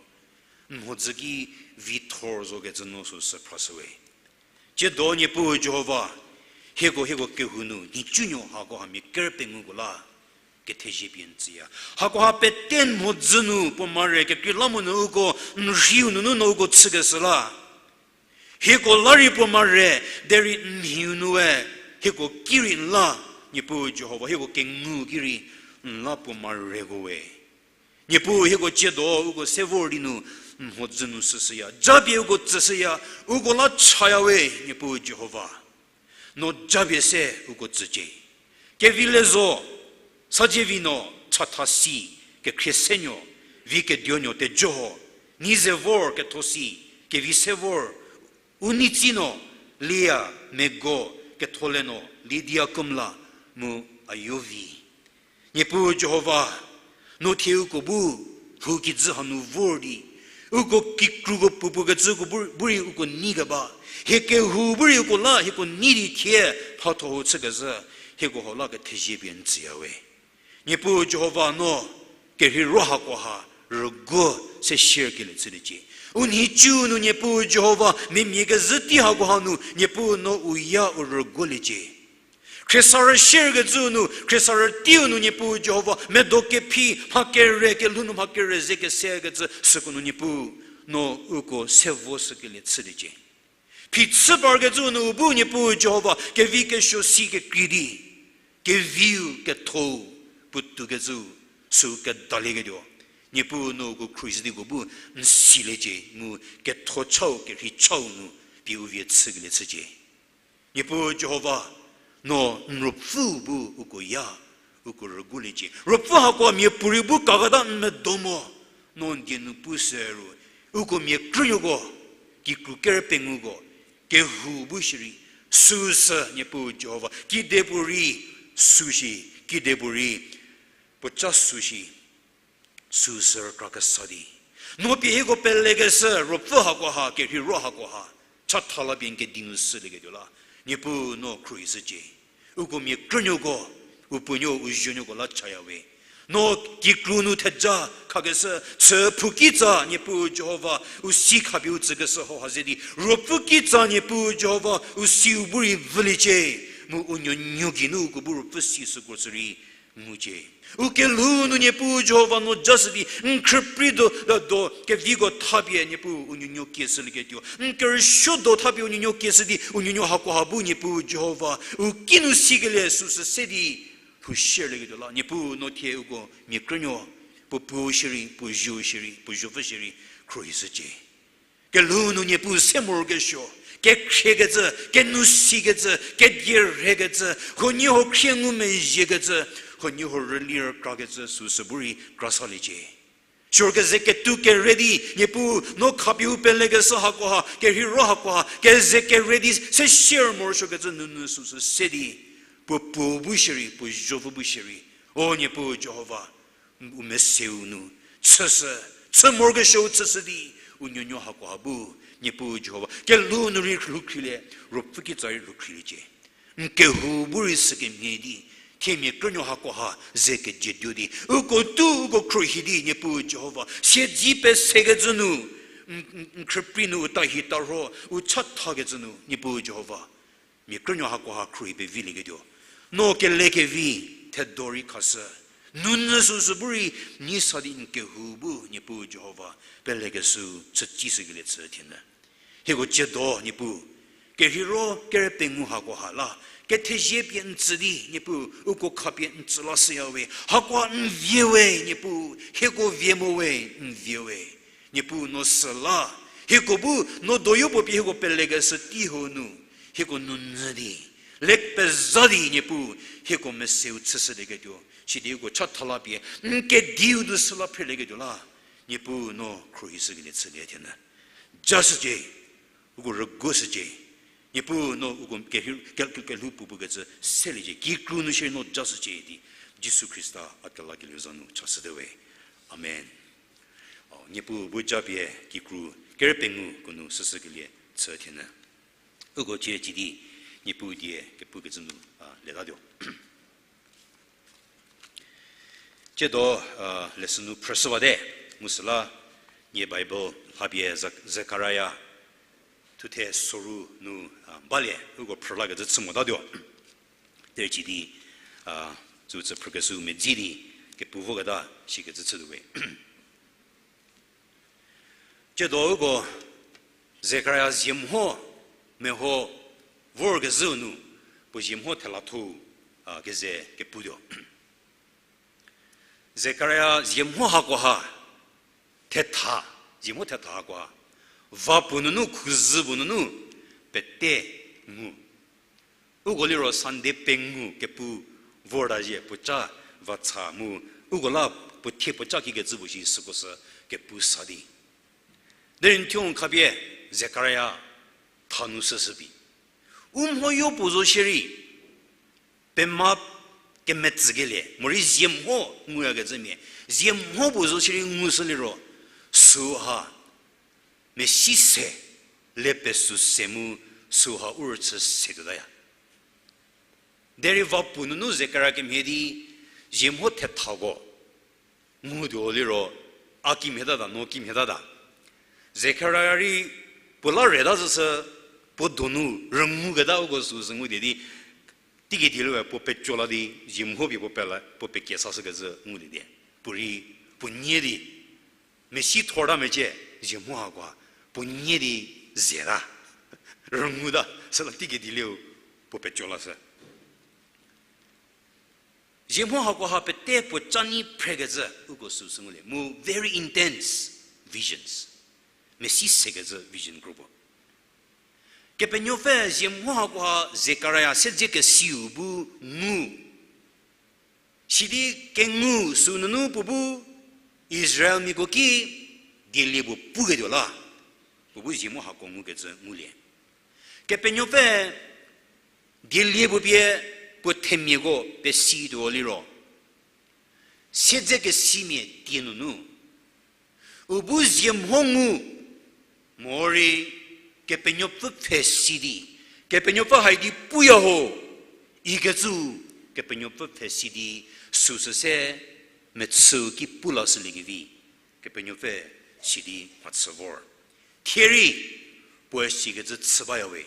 n mhodzü ki vithor zokecü no süsü phrashü we. Tsiedo Niepuu Jihova, hieko hieko kehou nu nhicunuo hakoha mia ker penguko la kethezie pie n tsüya. Hakoha pete n mhodzü nu puo mare kekreilamonyü uko n rhiu nunu no uko chükeshü la Hieko la rei puo mare, derei n mhiu nue, hieko ki rei n la, Niepuu Jihova, hieko kengu ki rei n la puo mareko we. Niepuu hieko ciedo uko se vor di nu, n mhodzü nu süshüya. Japie uko tsüshüya, uko la chaya we, Niepuu Jihova. No japie se uko tsücie. Kevi le zo, sazie vi no, chatha si, kekhrie se nuo, vi keduonuo tejoho, nyi ze vor ketho si, kevi se vor, u nitsi no, Lia, Mego, ketho le no, Lidia Kumla, mu Ayovi. Niepuu Jihova, no thie uko bu, lhou kijü hanu vor di, uko kikruko puopuo kecüko bu, bu rei uko nei keba, hie kehou bu rei uko la, hieko nei di thie, mhatho ho chükezhü, hieko ho la kethezie pie n tsüya we. Niepuu Jihova no, kerheiro hakoha, rüguo se share kelie chüliecie. U nhicu nu Niepuu Jihova, memia kezhü tei hakoha nu, Niepuu no u ya u rüguoliecie. Khriesarü share kecüu nu, khriesarü teiu nu Niepuu Jihova, medo kephi, mha kere, kelhou nu mha kere ze kese kecü, süko nu Niepuu, no uko se vo shükelie chüliecie. Phichü parkecüu nu u bu Niepuu Jihova, kevi kesuo si kekrei di, keviu kethou, puotou kecüu, süu kedalieketuo. Niepuu no uko khruohi shü di uko bu, n siliecie, mu ketho chau, kerhei chau nu, pie u vie chükelie chücie. Niepuu Jihova, no n ruopfü bu uko ya, uko rüguoliecie. Ruopfü hakoha miapuorei bu kaketa n medo mo, no n die nu pu se ru, uko mia krünuoko, kikru kere penguko, kehou bu shierei, süsü Niepuu Jihova, kedipuorei, süshi, kedipuorei, puoca süshi, süsü rükra kesa di. No pie hieko pelekeshü, ruopfü hakoha, kerheiro hakoha, chatha la pie n kedi nu shülieketuo la, Niepuu no khruohi shücie. Uko mia krünuoko, u puonuo, u zuonuoko la chaya we. No kikru nu theja khakeshü, chü phou kitsa Niepuu Jihova, u si khapie u tsükeshü hauha ze di, ruopfü kitsa Niepuu Jihova, u siu bu rei vüliecie, mu u nuonuo geinu uko bu ruopfü si süko sü rei ngucie. U kelhou nu Niepuu Jihova no jashü di, n khrüprei do, do, do, keviko thapie Niepuu u nuonuo kie shülieketuo, n kerüsuo do thapie u nuonuo kie shü di, u nuonuo hakoha bu Niepuu Jihova, u kinu sikelie süsü se di, lhou shierlieketuo la, Niepuu no thie uko mia krünuo, puo puo shierei, puo zuo shierei, puo zuopfü shierei, khruohi shücie. Kelhou nu Niepuu se morokesuo, kekhriekecü, kenou sikecü, kedie rhekecü, huoniehuo khrie ngumezhiekecü, huoniehuo rüli rükrakecü süsü bu rei kra saliecie. Suor keze ketuo kere di, Niepuu no khapie u pelekeshü hakoha, kerheiro hakoha, keze kere di, se sier morosuokecü nunu süsü se di, puo puo bu shierei, puo zuopfü bu shierei. O Niepuu Jihova, u meseu nu, chüshü, chü morokesuou chüshü di, u nuonuo hakoha bu, Niepuu Jihova, kelhou nu rei lhoukhrilie, ruopfü kitsa rei lhoukhrieliecie. N kehou bu rei sükemhie di, thie mia krünuo hakoha ze kejietuo di, uko tu uko khruohi di, Niepuu Jihova, siedzi pesekecü nu, n, n, n khrüprei nu u tahi tarho, u chathakecü nu, Niepuu Jihova, mia krünuo hakoha khruohi pevilieketuo. No kelekevi, thedo rei khashü. Nunyü süsü bu rei, nyi sa di n kehou bu, Niepuu Jihova, pelekeshü, chütsishükelie chü thienyü. Hieko ciedo, Niepuu, kerheiro, kere pengou hakoha la, kethezie pie n tsü di, Niepuu, uko khapie n tsü lashüya we, hakoha n vie we, Niepuu, hieko vie mo we, n vie we. Niepuu no süla, hieko bu, no doyopuo pie hieko pelekeshü tei hau nu, hieko nunyü di, le peza di Niepuu, hieko meseu chüshülieketuo, sidi uko chatha la pie, n kediu du süla phrelieketuo la, Niepuu no khruohi shükelie chülie thienyü. Jashücie, uko rüguoshücie, Niepuu no uko kelhou, ke, ke, kelhou puopuo kecü seliecie, kikru nu shierei no jashücie di, Jisu Khrista a kelakelieu za nu chashüte we. Amen. O, Niepuu bu japie kikru kere pengou ko nu süshükelie chü thienyü. Uko cie cidi, Niepuu die kepukecü nu, a, letatuo. Ciedo, a, lesson nu phrüshüwate, mu süla, nie Bible lhapie Zak-, Zekaria, thuthe soru nu, a, balie, uko phrülakecü chü motatuo. Derei cidi, a, tsütsü phrükeshü medzi di, kepu voketa, shikecü chütuo we. Ciedo uko Zekaria zie mho meho vorkezhüu nu, puo zie mho thela tho, a, keze keputuo. Zekaria zie mho hakoha, thetha, zie mho thetha hakoha, va puo nunu, khuzü puo nunu, pete ngu. Uko liro Sunday pengou kepu vorta zhie puoca vacha mu, uko la puo thie puoca kikecü puo shi süko sü kepu sa di. Derei n thuo n khapie Zekaria thanu süsü bi. U mhoyo puo zo shierei, pema kemetsükelie, morei zie mho nguyakecümia, zie mho puo zo shierei ngushü liro, süha, mesi se, le pesü se mu, süha u rüchü se tuotaya. Derei va puo nunu Zekaria kemhie di, zie mho thethako ngutuo liro, a kimhie tata, no kimhie tata. Zekaria rei puo la reta züsü, puo donu rünguketa uko süsü ngulie di, teiki di liro puo peco la di, zie mho pie puo pela, puo pekie sashükecü ngulie di. Puo rei, puo nie di, mesi thorta mecie, zie mho hakoha, puo nie di zeta. Rünguta, süla teiki di liro puo peco lashü. Zie mho hakoha pete puo ca nyi phrekecü uko süsü ngulie. Mu very intense visions. Mesi sekecü vision kro puo. Kepenuopfü zie mho hakoha Zekaria siedzekesiu bu ngu. Sidi kengu sü nunu puo bu Israelmiako ki dielie puo puketuo la. Puo bu zie mho hako ngukecü ngulie. Kepenuopfü dielie puo pie puo themiako pesituo liro, siedzekesimia tie nunu, u bu zie mho ngu, morei Kepenuopfü pfhe si di, Kepenuopfü hai di puya ho, ikecü Kepenuopfü pfhe si di, süsü se mechüu ki pu lashüliekevi, Kepenuopfü si di mhachü vor. Thierei, puoe sikecü chü baya we.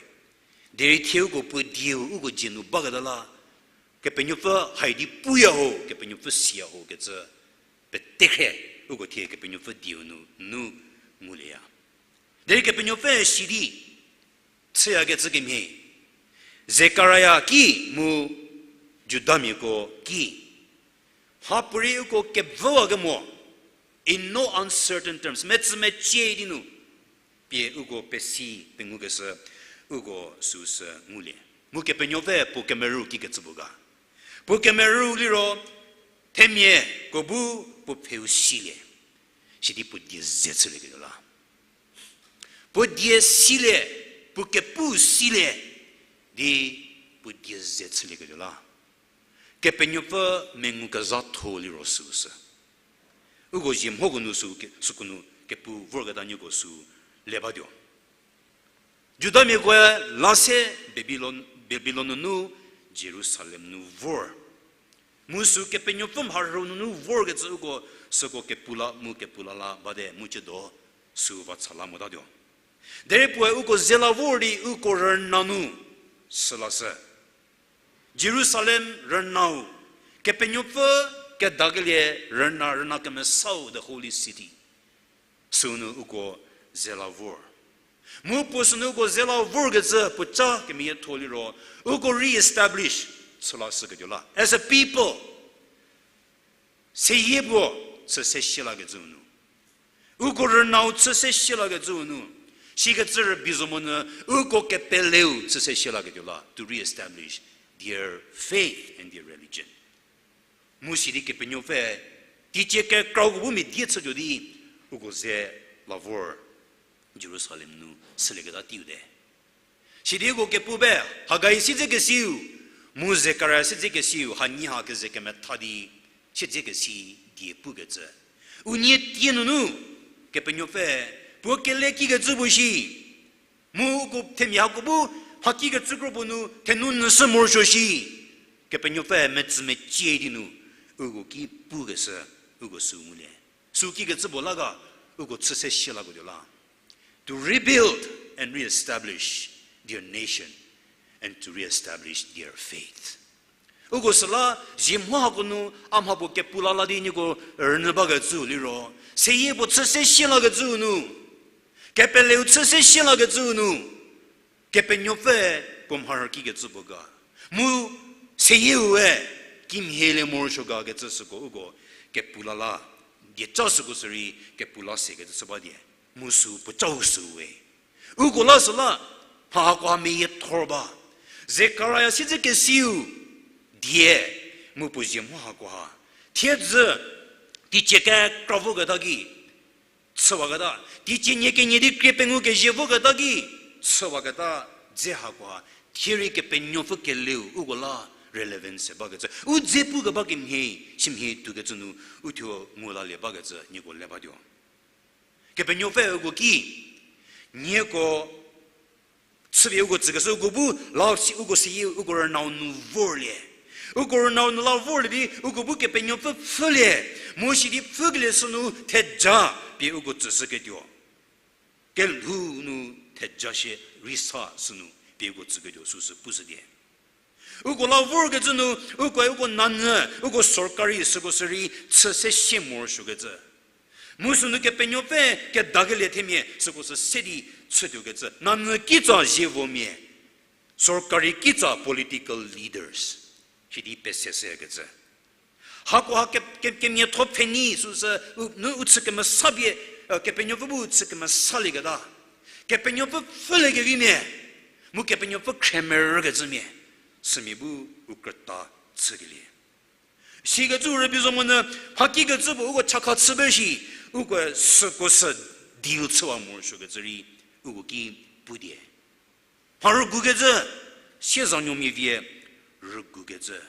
Derei thie uko puo dieu uko dzie nu baketa la, Kepenuopfü hai di puya ho, Kepenuopfü siya ho kecü, petekhre uko thie Kepenuopfü dieu nu, nu ngulieya. Derei Kepenuopfü si di, chüyakecü kemhie, Zekaria ki mu Judamiako ki, mhapuorei uko kevüwakemo, in no uncertain terms, metsümecie di nu, pie uko pesi pengukeshü, uko süsü ngulie. Mu Kepenuopfü puo kemerü kikecü puo ga. Puo kemerü liro, themiako bu puo pheu silie, sidi puo die ze chülieketuo la. Puo die silie, puo kepu silie, di puo die ze chülieketuo la. Kepenuopfü mengu kezhatho liro süsü. Uko zie mhoko nu sü ke-, süko nu kepu vorketa nieko sü le batuo. Judamiakoe la se Babilon, Babilon nunu Jerusalem nu vor. Mu sü Kepenuopfü mharhü nunu vorkecü uko süko kepu la mu kepu la la bate mu ciedo sü va cha la motatuo. Derei puoe uko ze la vor di uko rüna nu chü lashü. Jerusalem rünau, Kepenuopfü kedakelie rüna, rüna kemesau, the holy city. Sünu uko ze la vor. Mu puo sünu uko ze la vorkecü puo ca kemeyie tho liro, uko re-establish chü lashüketuo la. As a people, seyie puo chü se shie lakecü nu. Uko rünau chü se shie lakecü nu. Sikecü rübei zo monyü uko kepeleu chü se shie laketuo la. To re-establish their faith and their religion. Mu sidi Kepenuopfü, teicie kekrauko bu mia die chütuo di, uko ze la vor Jerusalem nu sülieketa teiu te. Sidi uko kepu be, Hagai siedzekesiu, mu Zekaria siedzekesiu, hanyi ha keze kemetha di, siedzekesi die pukecü. Unie tie nunu, Kepenuopfü, puo kele kikecü puo shi, mu uko themia hako bu, mha kikecü kro puo nu, thenu nyüshü morosuo shi, Kepenuopfü metsümecie di nu, uko ki pukeshü, uko sü ngulie. Sü kikecü puo la ga, uko chü se shie laketuo la. To rebuild and re-establish their nation and to re-establish their faith. Uko süla zie mho hako nu a mha puo kepu la la di nieko rünyü bakecü liro, seyie puo chü se shie lakecü nu, kepeleu chü se shie lakecü nu, Kepenuopfüe puo mharhü kikecü puo ga. Mu seyieu-e kimhielie morosuo ga kecü süko uko kepu la la. Dieca süko sürei kepu la se kecü chü ba die. Mu sü puocau süu we. Uko la süla, mha hakoha meyiethor ba. Zekaria siedzekesiu die, mu puo zie mho hakoha. Thiedzü, teicie kekra voketa ki, chüwaketa. Teicie nie kenie di krie pengou kezhie voketa ki, chüwaketa, dze hakoha. Thierei Kepenuopfü keleu, uko la relevance bakecü. U dze pukeba kemhie, simhie tuokecü nu, uthuo ngu lalie bakecü, nieko le batuo. Kepenuopfü uko ki, nieko, chüpie uko tsükeshü uko bu, la si uko seyie uko rünau nu vorlie. Uko rünau nu la vorlie di, uko bu Kepenuopfü pfhülie. Mu sidi pfhükelie sünu theja pie uko tsüshüketuo. Kelhou nu theja shie rei sa sünu pie uko tsüketuo süsü pushü die. Uko la vorkecü nu, uko, uko nanyü, uko sorkari süko sürei chü se sie morosuokecü. Mu sünu Kepenuopfü kedakelie themia süko sü se di chütuokecü. Nanyü kitsa zievomia, sorkari kitsa political leaders. Sidi pese sekecü. Hakoha ke, ke, kemiatho pfhenei süsü, u, nu u chü kemesa pie, eh, Kepenuopfü bu u chü kemesalieketa. Kepenuopfü pfhüliekevimia, mu Kepenuopfü khremerükecümia, sümia bu u krüta chükelie. Sikecü rübei zo monyü, mhakikecü puo uko chakha chü ba shi, uko süko sü deal chüwa morosuokecü rei, uko ki pu die. Mha rügukecü, siezanuomia vie rügukecü.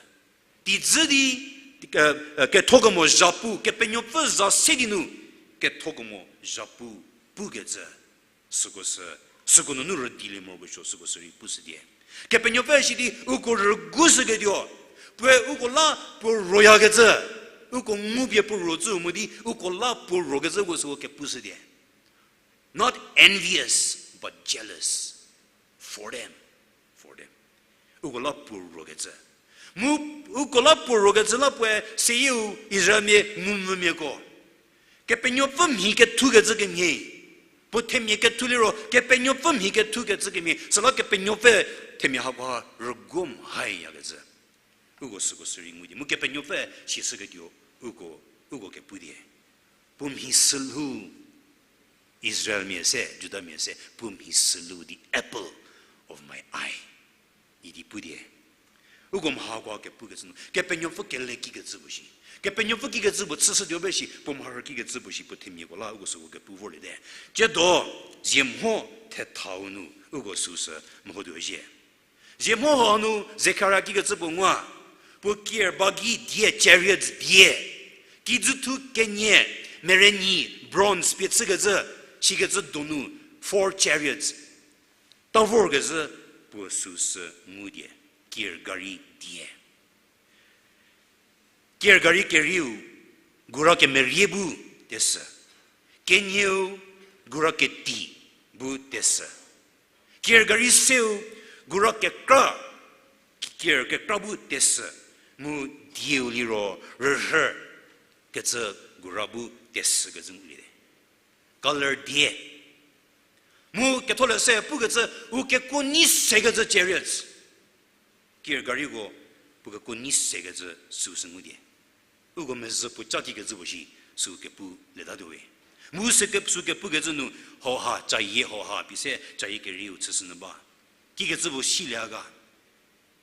Teijü di, eh, eh, kethokemo zhapu, Kepenuopfü za se di nu, kethokemo zhapu, pukecü. Süko sü, süko nunu rüdilie morokesuo, süko sü rei pushü die. Kepenuopfü sidi, uko rügushüketuo, puoe uko la puo royakecü, uko ngupie puo rocü mo di, uko la puo rokecü uko süko kepushü die. Not envious, but jealous for them. For them. Uko la puo rokecü. Mu uko la puo rokecü la puoe seyieu Israelmia ngumvümiako. Kepenuopfü mhi kethukecü kemhie. Puo themia kethu liro, Kepenuopfü mhi kethukecü kemhie. Süla Kepenuopfü themia hakoha rüguo mhayakecü. Uko süko sü rei ngu di. Mu Kepenuopfü sishüketuo uko, uko kepu die. Puo mhi sülhou, Israelmia se, Judamia se, puo mhi sülhou, the apple of my eye. Idi pu die. Uko mha hakoha kepukecü nu, Kepenuopfü kele kikecü puo shi. Kepenuopfü kikecü puo chüshütuo ba shi, puo mharhü kikecü puo shi, puo themiako la uko süko kepu vorliete. Tsiedo, zie mho thethau nu, uko süsü mehotuo zhie. Zie mho hanu Zekaria kikecü puo nguwa, puo kier ba gei die, chariots die, kijüthu kenie, merenyi, bronze pie chükecü, sikecü donu, four chariots, ta vorkezhü puo süsü ngu die, kier gari die. Kier gari kerieu, gura kemerie bu tesü. Kenieu, gura keti bu tesü. Kier gari seu, gura kekra, kier kekra bu tesü. Mu dieu liro rürhü kecü gura bu tesü kecü ngulie. Color die. Mu ketholeshü pukecü, u kekuo nyi sekecü chariots. Kier gariko, puo kekuo nyi sekecü süsü ngu die. Uko mezhü puo ca kikecü puo shi, sü kepu letatuo we. Mu sü ke, sü kepukecü nu, hoha, cayie hoha, pie se, cayie kerieu chüshünyü ba. Kikecü puo silie ga.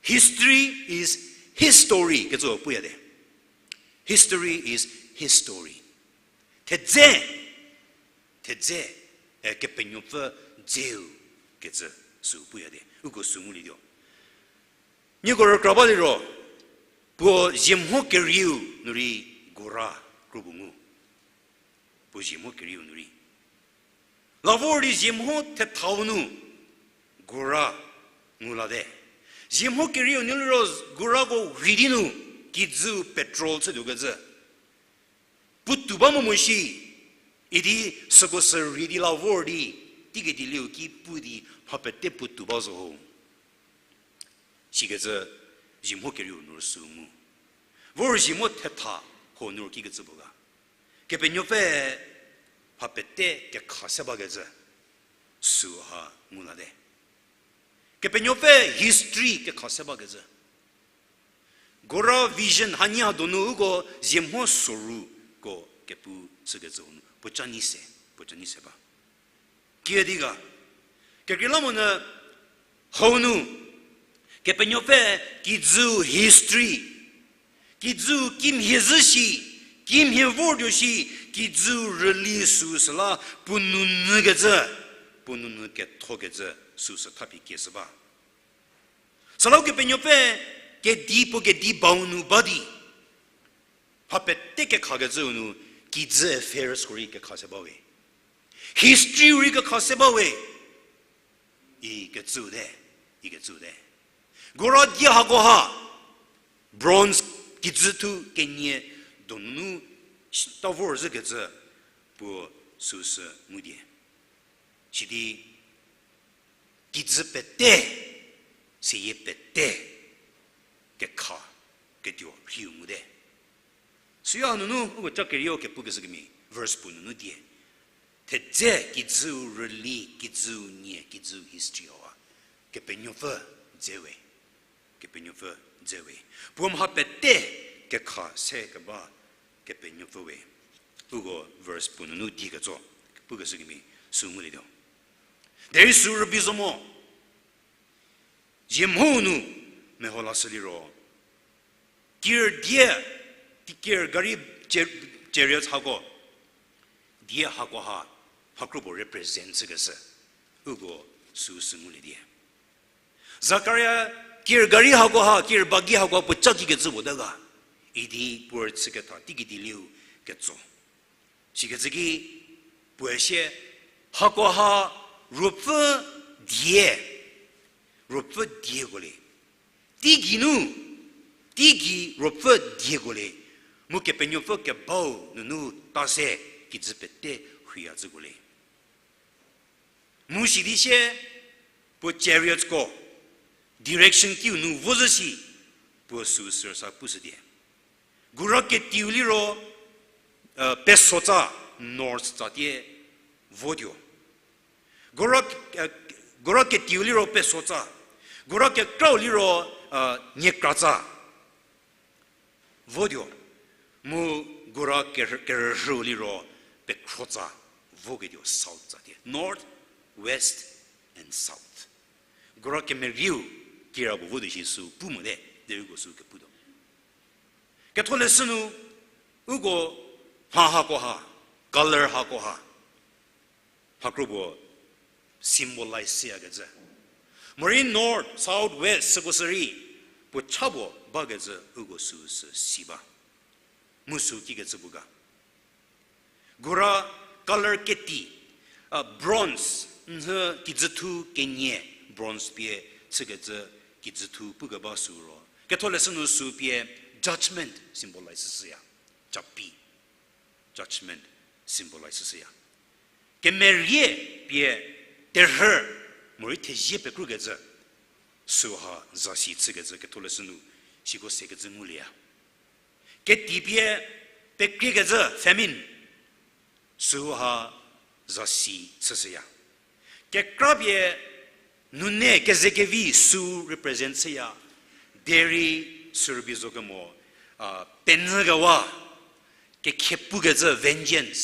History is his story, kecü puo puyate. History is his story. Thedze, thedze, e, Kepenuopfü dzeu kecü sü puyate. Uko sü ngulietuo. Nieko rükra ba liro, puo zie mho kerieu nu rei gura kro puo ngu. Puo zie mho kerieu nu rei. La vor di zie mho thethau nu gura ngu late. Zie mho kerieu nu liro gurako rhei di nu kijü petrol chütuo kecü. Puotou ba mo mo shi, idi süko sü rhei di la vor di, teikedi liu ki pu di mha pete puotou ba zo ho. Sikecü zie mho kerieu nu rei sü ngu. Vor zie mho thetha ho nu rei kikecü puo ga. Kepenuopfü mha pete kekha se bakecü süha ngu late. Kepenuopfü history kekha se bakecü. Gora vision hanie ha donu uko ziemho soruko kepu chükecü hanu puo ca ni se, puo ca ni se ba. Kiüdi ga, kekreilamonyü hau nu, Kepenuopfü kijü history, kijü kimhie zhü shi, kimhie vortuo shi, kijü rüli süu süla puo nounyükecü, puo nounyü kethokecü süu sü thapie kieshü ba. Süla Kepenuopfü kedi puo kedi bau nu ba di, mha pete kekhakecüu nu, kijü affairs ko rei kekha se bawe. History rei kekha se bawe. Ikecüte, ikecüte. Gora die hakoha, bronze kijü thu kenie donu ta vorzhükecü puo süu sü ngu die. Sidi kijü pete, seyie pete, kekha, ketuo rhiu ngude. Süu hanunu uko ca kerieu kepukeshü kemhie, verse puo nunu die. Thedze kijüu rüli, kijüu nie, kijüu history hawa, Kepenuopfü dze we. Kepenuopfü dze we. Puo mha pete kekha se keba Kepenuopfü we. Uko verse puo nunu die ketso, kepukeshü kemhie, süu ngulietuo. Derei süu rübei zo mo. Ziemho nu meho lashü liro, kir die, kir gari, char-, chariots hako, die hakoha, mhakro puo represent chükeshü, uko süu sü ngulie die. Zakaria kir gari hakoha, kir bagi hakoha puo ca kikecü puo te ga, idi puo rüchüketha teiki di liu ketso. Sikecü ki puoe sie, hakoha ruopfü die, ruopfü dieko le. Teigei nu, teigei ruopfü dieko le. Mu Kepenuopfü kebau nunu ta se kijü pete huoya zhüko le. Mu sidi sie, puo chariots ko, direction kiu nu vo zhü shi, puo süu sürsa pushü die. Gora ketiu liro, pesotsa, north tsa tie votuo. Gora, gora ketiu liro pesotsa. Gora kekrau liro, niekratsa votuo. Mu gora kerü-, kerührüu liro pekhrotsa voketuo south tsa tie. North, west, and south. Gora kemerieu kira puo votuo shi süu pu mote, derei uko süu keputuo. Ketholeshü nu, uko mha hakoha, color hakoha, mhakro puo symbolize shüyakecü. Morei north, south, west süko sürei, puo cha puo bakecü uko süu sü si ba. Mu süu kikecü pu ga. Gora color keti, bronze, nhü kijüthu kenie, bronze pie chükecü kijüthu pukeba süu ro. Ketholeshü nu süu pie judgment symbolize shüya. Capi, judgment symbolize shüya. Kemerie pie terhü, morei thezie pekrukecü, süu ha zasi chükecü Ketholeshü nu siko sekecü ngulieya. Keti pie pekriekecü famine, süu ha zasi chüshüya. Kekra pie nune kezekevi süu represent shüya, derei sürübei zo kemo, penyükewa, kekhiepukecü vengeance,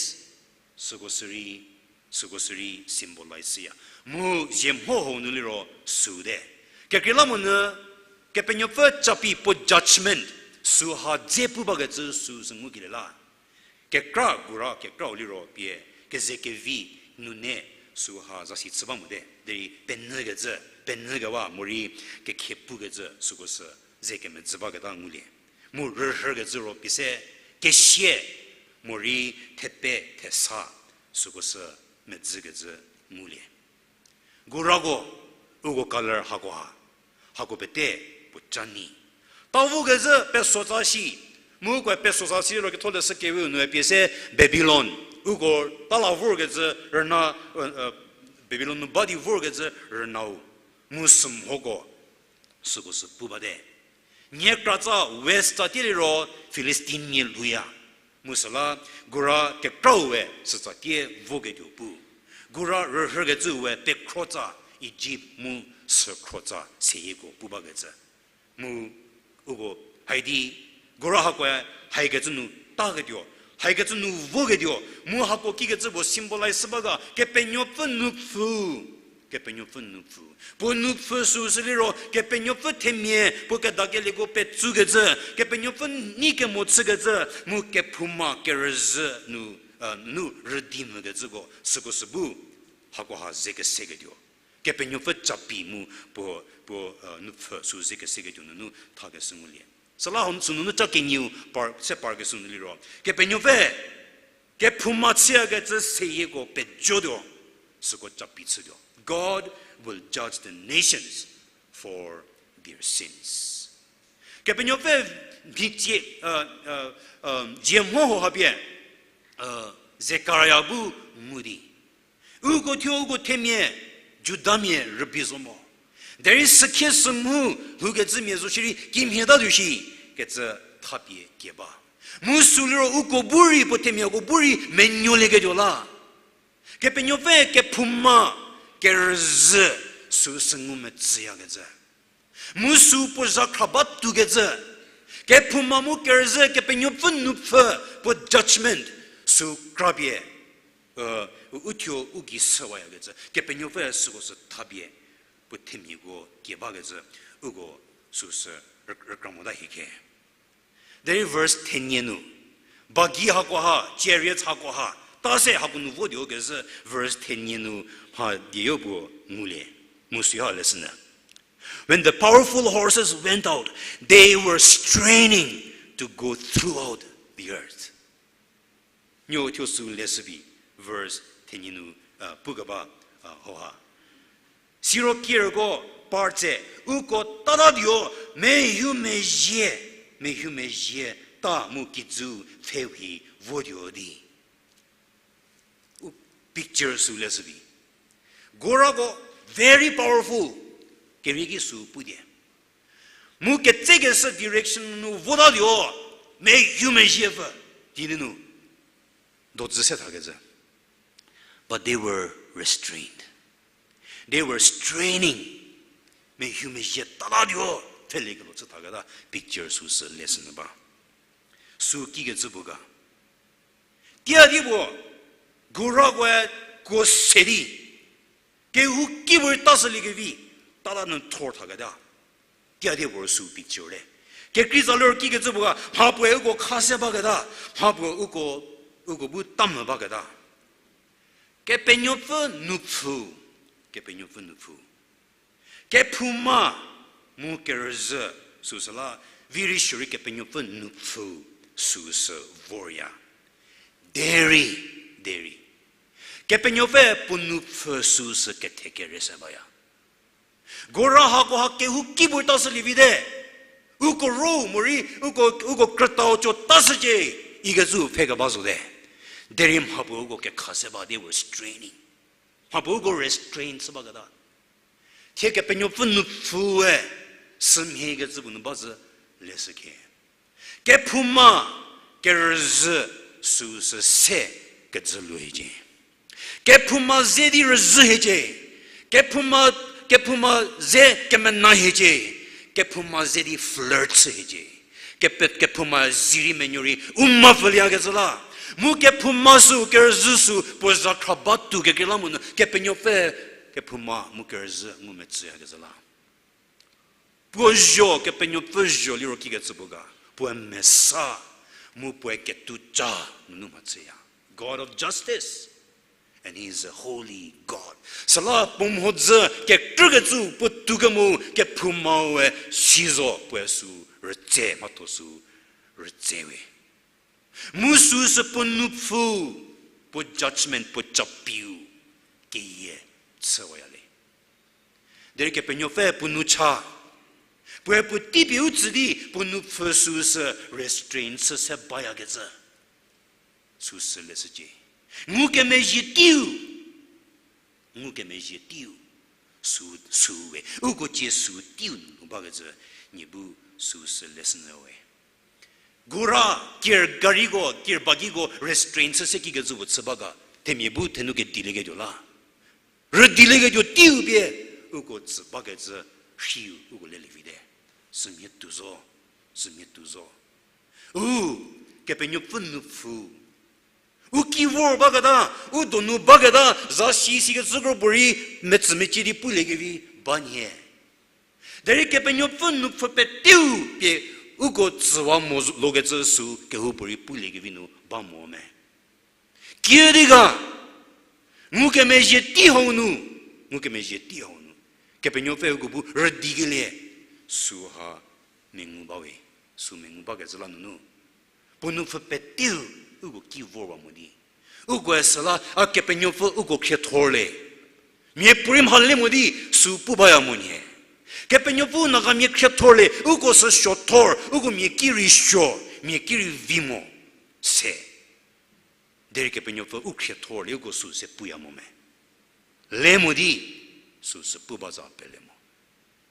süko sürei, süko sürei symbolize shüya. Mu zie mho hau nu liro süu te. Kekreilamonyü, Kepenuopfü capi puo judgment, süu ha dze pu bakecü süu sü ngukelie la. Kekra gora kekrau liro pie, kezekevi nune süu ha zasi chü ba mote, derei penyükecü, penyükewa morei kekhiepukecü süko sü ze kemedzü baketa ngulie. Mu rührükecü ro pie se, kesie morei thepe thesa süko sü medzükecü ngulie. Gorako, uko color hakoha, hako pete puo ca nyi. Ta vokecü pesotsa shi, mu uko pesotsa shi ro Ketholeshü Kewe-u nu pie se Babilon, uko ta la vorkecü rüna, Babilon nu ba di vorkecü rünau, mu sümhoko, süko sü pu bate. Niekratsa west tsa tie liro Filistinmia lhouya. Mu süla gora kekrau we sütsa tie voketuo pu. Gora rührükecü we pekhrotsa Egypt mu sükhrotsa seyieko pu bakecü. Mu uko haidi, gora hakoe haikecü nu taketuo, haikecü nu voketuo, mu hako kikecü puo symbolize shü ba ga, Kepenuopfü nupfü, Kepenuopfü nupfü. Puo nupfü süu sü liro, Kepenuopfü themia, puo kedakelieko petsukecü, Kepenuopfü nei kemo chükecü, mu kephouma kerüzhü nu, a, nu rüdi mvükecüko, süko sü bu, hakoha ze keseketuo. Kepenuopfü capi mu puo, puo, a, nupfü süu ze keseketuo nunu thakeshü ngulie. Süla hau süu nunu ca kenieu par, se parkeshü nu liro, Kepenuopfü, kephouma chüyakecü seyieko pejotuo, süko capi chütuo. God will judge the nations for their sins. Kepenuopfü mhicie, a, a, a, zie mho ho hapie, a, Zekaria bu ngu di, uko thuo uko themia, Judamia rübei zo mo. Derei sükhie sü mu lhoukecümia zo shierei kimhie tatuo shi, kecü thapie kie ba. Mu süu liro uko bu rei, puo themiako bu rei menuolieketuo la. Kepenuopfü kephouma kerüzhü süu sü ngumetsüyakecü. Mu süu puo zhakhra batukecü. Kephouma mu kerüzhü Kepenuopfü nupfü puo judgment süu krapie, u, u thuo u gei süwayakecü. Kepenuopfü süko sü thapie puo themiako kie bakecü, uko süu sü rü-, rükra mota hie khe. Derei verse thenie nu, bagi hakoha, chariots hakoha, ta se hako nu votuo kezhü verse thenie nu mha dieyo puo ngulie, mu süha leshünyü. When the powerful horses went out, they were straining to go throughout the earth. Nuo thuo süu leshü vi, verse thenie nu, a, pukeba, a, hoha. Siro kierko par tse, uko tatatuo, mehu mezhie, mehu mezhie ta mu kijü pfhewhi votuo di. U picture süu leshü vi. Gorako very powerful, kerieki süu putie. Mu ketsükeshü direction nu votatuo, mehu mezhie pfü, di nunu, dojü se thakecü. But they were restrained. They were straining. Mehu mezhie tatatuo, pfheliekelo chü thaketa picture süu sü leshünyü ba. Süu kikecü puo ga. Tia di puo, gorakoe kuo se di, kehouki puorei ta shüliekevi, tata nu thor thaketa. Tia di puo süu picture le. Kekreitsa liro kikecü puo ga, mha puoe uko kha se baketa, mha puoe uko, uko bu tamvü baketa. Kepenuopfü nupfü, Kepenuopfü nupfü. Kephouma mu kerüzhü süu sü la, vi rei shierei Kepenuopfü nupfü süu sü vorya. Derei, derei, Kepenuopfü puo nupfü süu sü kethe kere se baya. Gora hakoha kehouki puorei ta shülie vite. Uko ro morei, uko, uko krütau cho ta shücie, ikecü pfhekeba zote. Derei mha puo uko kekha se ba, they were straining. Mha puo uko restrain chü baketa. Thie Kepenuopfü nupfüe, sümhiekecü puo nu ba zhü leshü khe. Kephouma, kerüzhü süu sü se kejü lu hiecie. Kephouma ze di rüzhü hiecie. Kephouma, kephouma ze kemena hiecie. Kephouma ze di flirt chü hiecie. Kepe-, kephouma zi rei menuo rei u ma pfüliekecü la. Mu kephouma süu, kerüzhü süu, puo zhakhra batu kekreilamonyü, Kepenuopfü, kephouma mu kerüzhü ngumetsüyakecü la. Puo zho, Kepenuopfü zho liro kikecü puo ga, puoe mesa, mu puoe ketuca nunu mhachüya. God of justice, and he is a holy God. Süla puo mhodzü kekrükecü puo tu kemo kephoumaue si zo puoe süu rütse, mhatho süu rütse we. Mu süu sü puo nupfü, puo judgment, puo capiu keyie chüwaya le. Derei Kepenuopfü puo nou cha, puoe puo teipie u tsü di puo nupfü süu sü restrain chü se bayakecü. Süu sü leshücie. Ngukemezhie teiu. Ngukemezhie teiu. Süu, süu we. Uko cie süu teiu nu bakecü nie bu süu sü leshünyü we. Gora, kir gariko, kir bagiko restrain chü se kikecü puo chü ba ga, themia bu thenu kedilieketuo la. Rüdilieketuo teiu pie, uko tsü bakecü rhiu uko lelie vite. Sümhie tuo zo, sümhie tuo zo. U, Kepenuopfü nupfu. U ki vor baketa, u donu baketa, za si sikecü kro puorei metsümecie di puliekevi ba nhie. Derei Kepenuopfü nupfu peteu pie uko tsüwa mo lokecü sü kehoupuorei puliekevi nu ba mo me. Kiüdi ga, ngukemezhie tei hau nu, ngukemezhie tei hau nu, Kepenuopfü uko bu rüdikelie, süha mengu bawe, sü mengu bakecü la nunu. Puo nupfu peteu uko ki vorwa mo di. Ukoe süla a Kepenuopfü uko khriethorle. Miapuorei mhale mo di sü pu baya mo nhie. Kepenuopfü Nagamia khriethorle, uko sü suothor, uko mia ki rei suo, mia ki rei vi mo. Se. Derei Kepenuopfü u khriethorlie uko sü se puya mo me. Le mo di, sü sü pu ba za pele mo.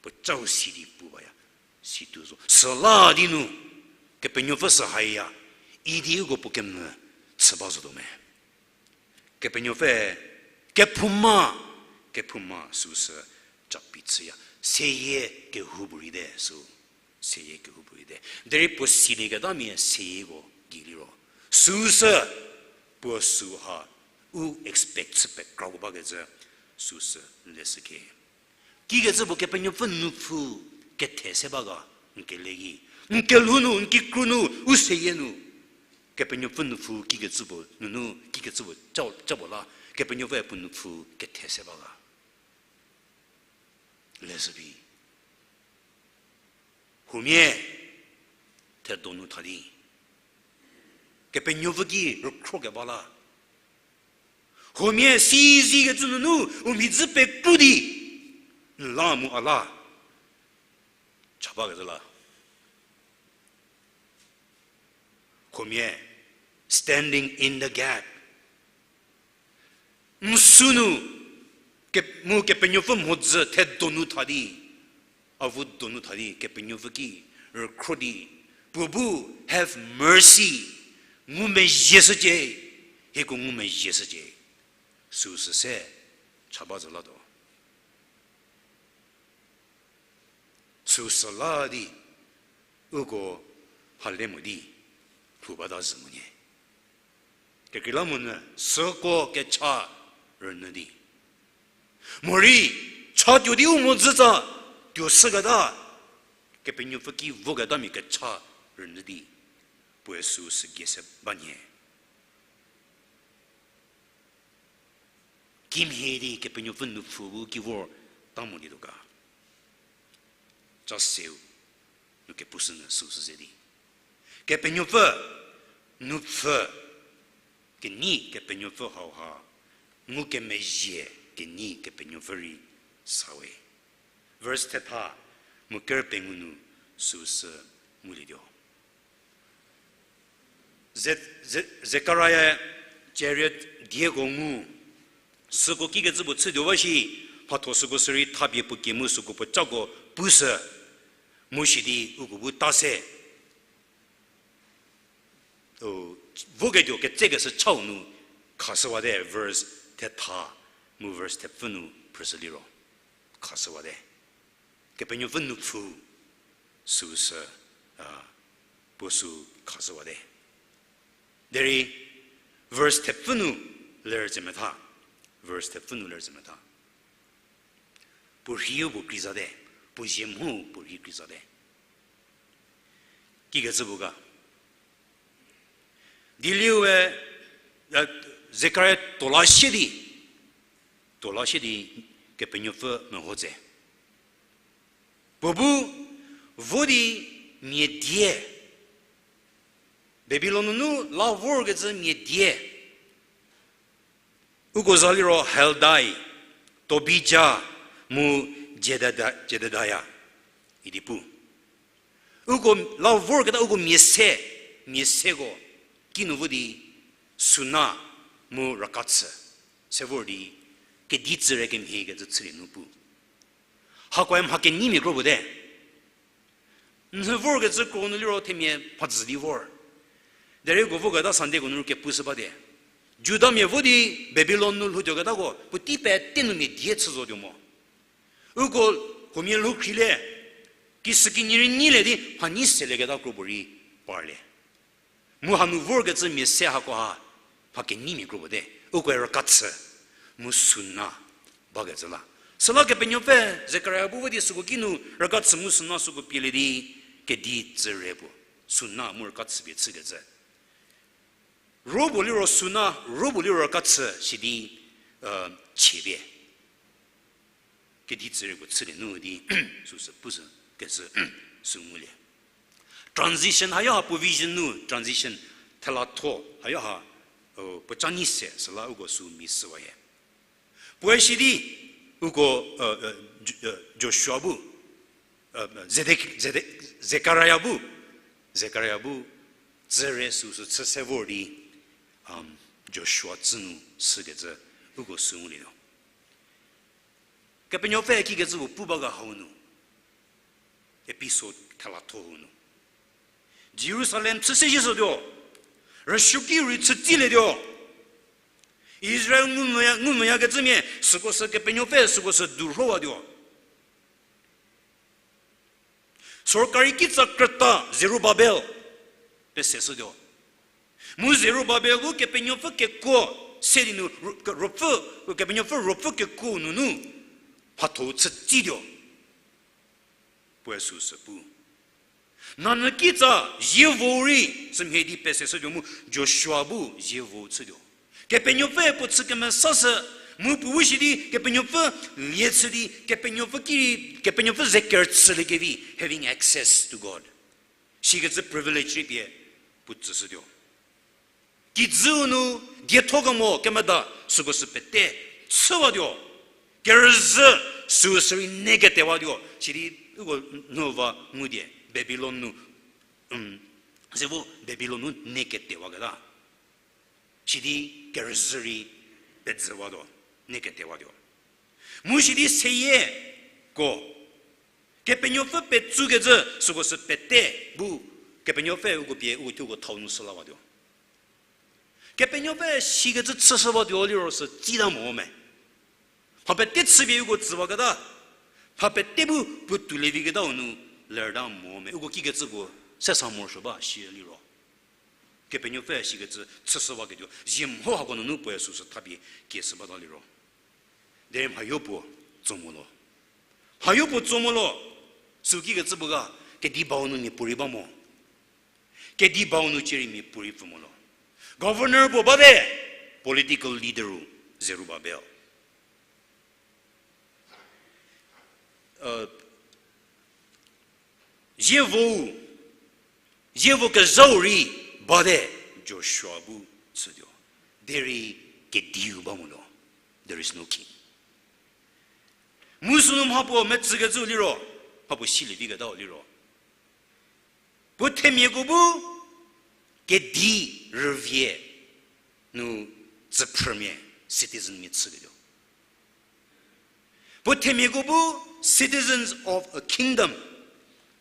Puo cau si di pu baya, si tuo zo. Süla di nu, Kepenuopfü sü haya, idi uko puo kemvü chü ba zotuo me. Kepenuopfü, kephouma, kephouma süsü capi chüya. Seyie kehoupuorei te sü. Seyie kehoupuorei te. Derei puo silieketamia seyieko gei liro. Süsü, puo süha, u expect chü pekrako bakecü, süsü leshüke. Kikecü puo Kepenuopfü nupfu kethe se ba ga, n kele ki. N kelhou nu, n kikru nu, u seyie nu. Kepenuopfü nupfu kikecü puo, nunu, kikecü puo, ca, ca puo la, Kepenuopfüe puo nupfu kethe se ba ga. Leshü phi. Huomia, thedo nu tha di. Kepenuopfü ki rükhrokeba la. Huomia sizikecü nunu u mhidzü pekru di. N la mu a la. Cha bakecü la. Huomia, standing in the gap. N sünu, ke, mu Kepenuopfü mhodzü the donu tha di, avu donu tha di, Kepenuopfü ki rükhro di, puo bu have mercy, ngumezhie shücie, hieko ngumezhie shücie, süsü se, cha ba zo latuo. Süsü la di, uko ha le mo di, lhou bata zhü mo nyie. Kekreilamonyü süko kecha rünyü di. Morei, cha tuo di u mhodzütsa, tuo shüketa, Kepenuopfü ki voketamia kecha rünyü di. Puoe süsü gei se ba nyie. Kimhie di Kepenuopfü nupfu bu ki vor ta molietuo ga. Ca seu, nu kepushünyü süsü ze di. Kepenuopfü nupfu kenyi Kepenuopfü hauha, ngukemezhie kenyi Kepenuopfü rei sawe. Verse thetha, mu ker pengou nu süsü ngulietuo. Ze-, Ze-, Zekaria chariot dieko ngu, süko kikecü puo chütuo ba shi, mhatho süko sürei thapie puo kie mu süko puo cako pushü, mu shi di uko bu ta se. O, voketuo ketsekeshü chau nu khashüwate verse thetha, mu verse thepfü nu phrüshü liro. Khashüwate. Kepenuopfü nupfu süsü, a, puo sü khashüwate. Derei verse thepfü nu lerü tse metha. Verse thepfü nu lerü tse metha. Puo rhiu puo krizate, puo zie mhu puo rhi krizate. Kikecü puo ga. Dieliue, Zekaria tuo la sie di, tuo la sie di Kepenuopfü meho tse. Puo bu vo di mia die, Babilon nunu la vorkecü mia die. Uko za liro Heldai, Tobija, mu Jedada-, Jedadaya idi pu. Uko la vorketa uko mia se, mia seko kinu vo di Suna mu Rakachü se vor di kedi tsüre kemhiekecü chülie nu pu. Hakoe mha kenyimia kro puo te. Nhü vorkecü kro nu liro themia mhadzü di vor. Derei uko voketa Sundayko nu kepushü bate. Judamia vo di Babilon nu lhoutuoketako puotei pete nu mia die chü zotuo mo. Uko huomia lhou khrie le, kisükinyi rei nyi le di mhanyi selieketa kropuo rei parlie. Mu hanu vorkecü mia se hako ha, mha kenyimia kropuo te, ukoe rükachü, mu suna bakecü la. Süla Kepenuopfü Zekaria bu vo di süko kinu rükachü mu suna süko pielie di, kedi tsüre puo, suna mu rükachü pie chükecü. Ro puo liro suna, ro puo liro rükachü sidi, chiepie kedi tsüre puo chülie nu di, süsü pushü kecü sü ngulie. Transition, hayo ha provision nu transition, thelatho, hayo ha, puo ca nyi se süla uko sü mia shüwa hie. Puoe shi di, uko, Joshua bu, Zede-, Zede-, Zekaria bu, Zekaria bu, tsüre süsü chü se vor di, Joshua tsü nu shükecü, uko sü ngulietuo. Kepenuopfü kikecü puo pu ba ga hau nu, episode thelatho hau nu, Jerusalem chü se zhie shütuo, rüsuoki rei chü tsilietuo. Israel ngumvüya, ngumvüyakecümia süko sü Kepenuopfü süko sü durhowatuo. Sorkari kitsa krüta Zerubabel pese shütuo. Mu Zerubabel bu Kepenuopfü kekuo se di nu, ru-, ke-, ruopfü, Kepenuopfü ruopfü kekuo nunu mhatho-u chü tsituo. Puoe süsü pu. Nanyü kitsa zievo rei sümhie di pese shütuo mu Joshua bu zievo chütuo. Kepenuopfü puo chü kemesashü, mu puo bu shi di Kepenuopfü lie chü di, Kepenuopfü ki rei, Kepenuopfü ze kerüchüliekevi, having access to God. Sikecü privilege rei pie puo tsüshütuo. Kijüu nu dietho kemo kemeda süko sü pete chüwatuo. Kerüzhü süu sü rei ne ketewatuo. Sidi uko nuva ngu die Babilon nu, um, zevo Babilon nu ne ketewaketa. Sidi kerüzhü rei pezüwatuo, ne ketewatuo. Mu sidi seyie ko, Kepenuopfü petsukecü süko sü pete bu, Kepenuopfü uko pie uko thuoko thau nu shü lawatuo. Kepenuopfü sikecü chüshüwatuo liro sü tsita mo me. Mha pete chüpie uko tsüwaketa, mha pete bu puotou lieviketau nu lerta mo me. Uko kikecü puo sesa morosuo ba shi liro. Kepenuopfü sikecü chüshüwaketuo zie mho hako nunu puoe süsü thapie kieshü bata liro. Derei mhayo puo tso mo lo. Mhayo puo tso mo lo. Sü kikecü puo ga, kedi bau nu mia puorei ba mo. Kedi bau nu cierei mia puorei pfü mo lo. Governor puo bate, political leader-u Zerubabel. Zievo, zievo kezhau rei bate, Joshua bu chütuo. Derei kediu ba mo lo. There is no king. Mu sünu mha puo metsükecü liro, mha puo silie viketau liro, puo themiako bu kedi rüvie nu tsüphrümia, citizenmia chüketuo. Puo themiako bu citizens of a kingdom,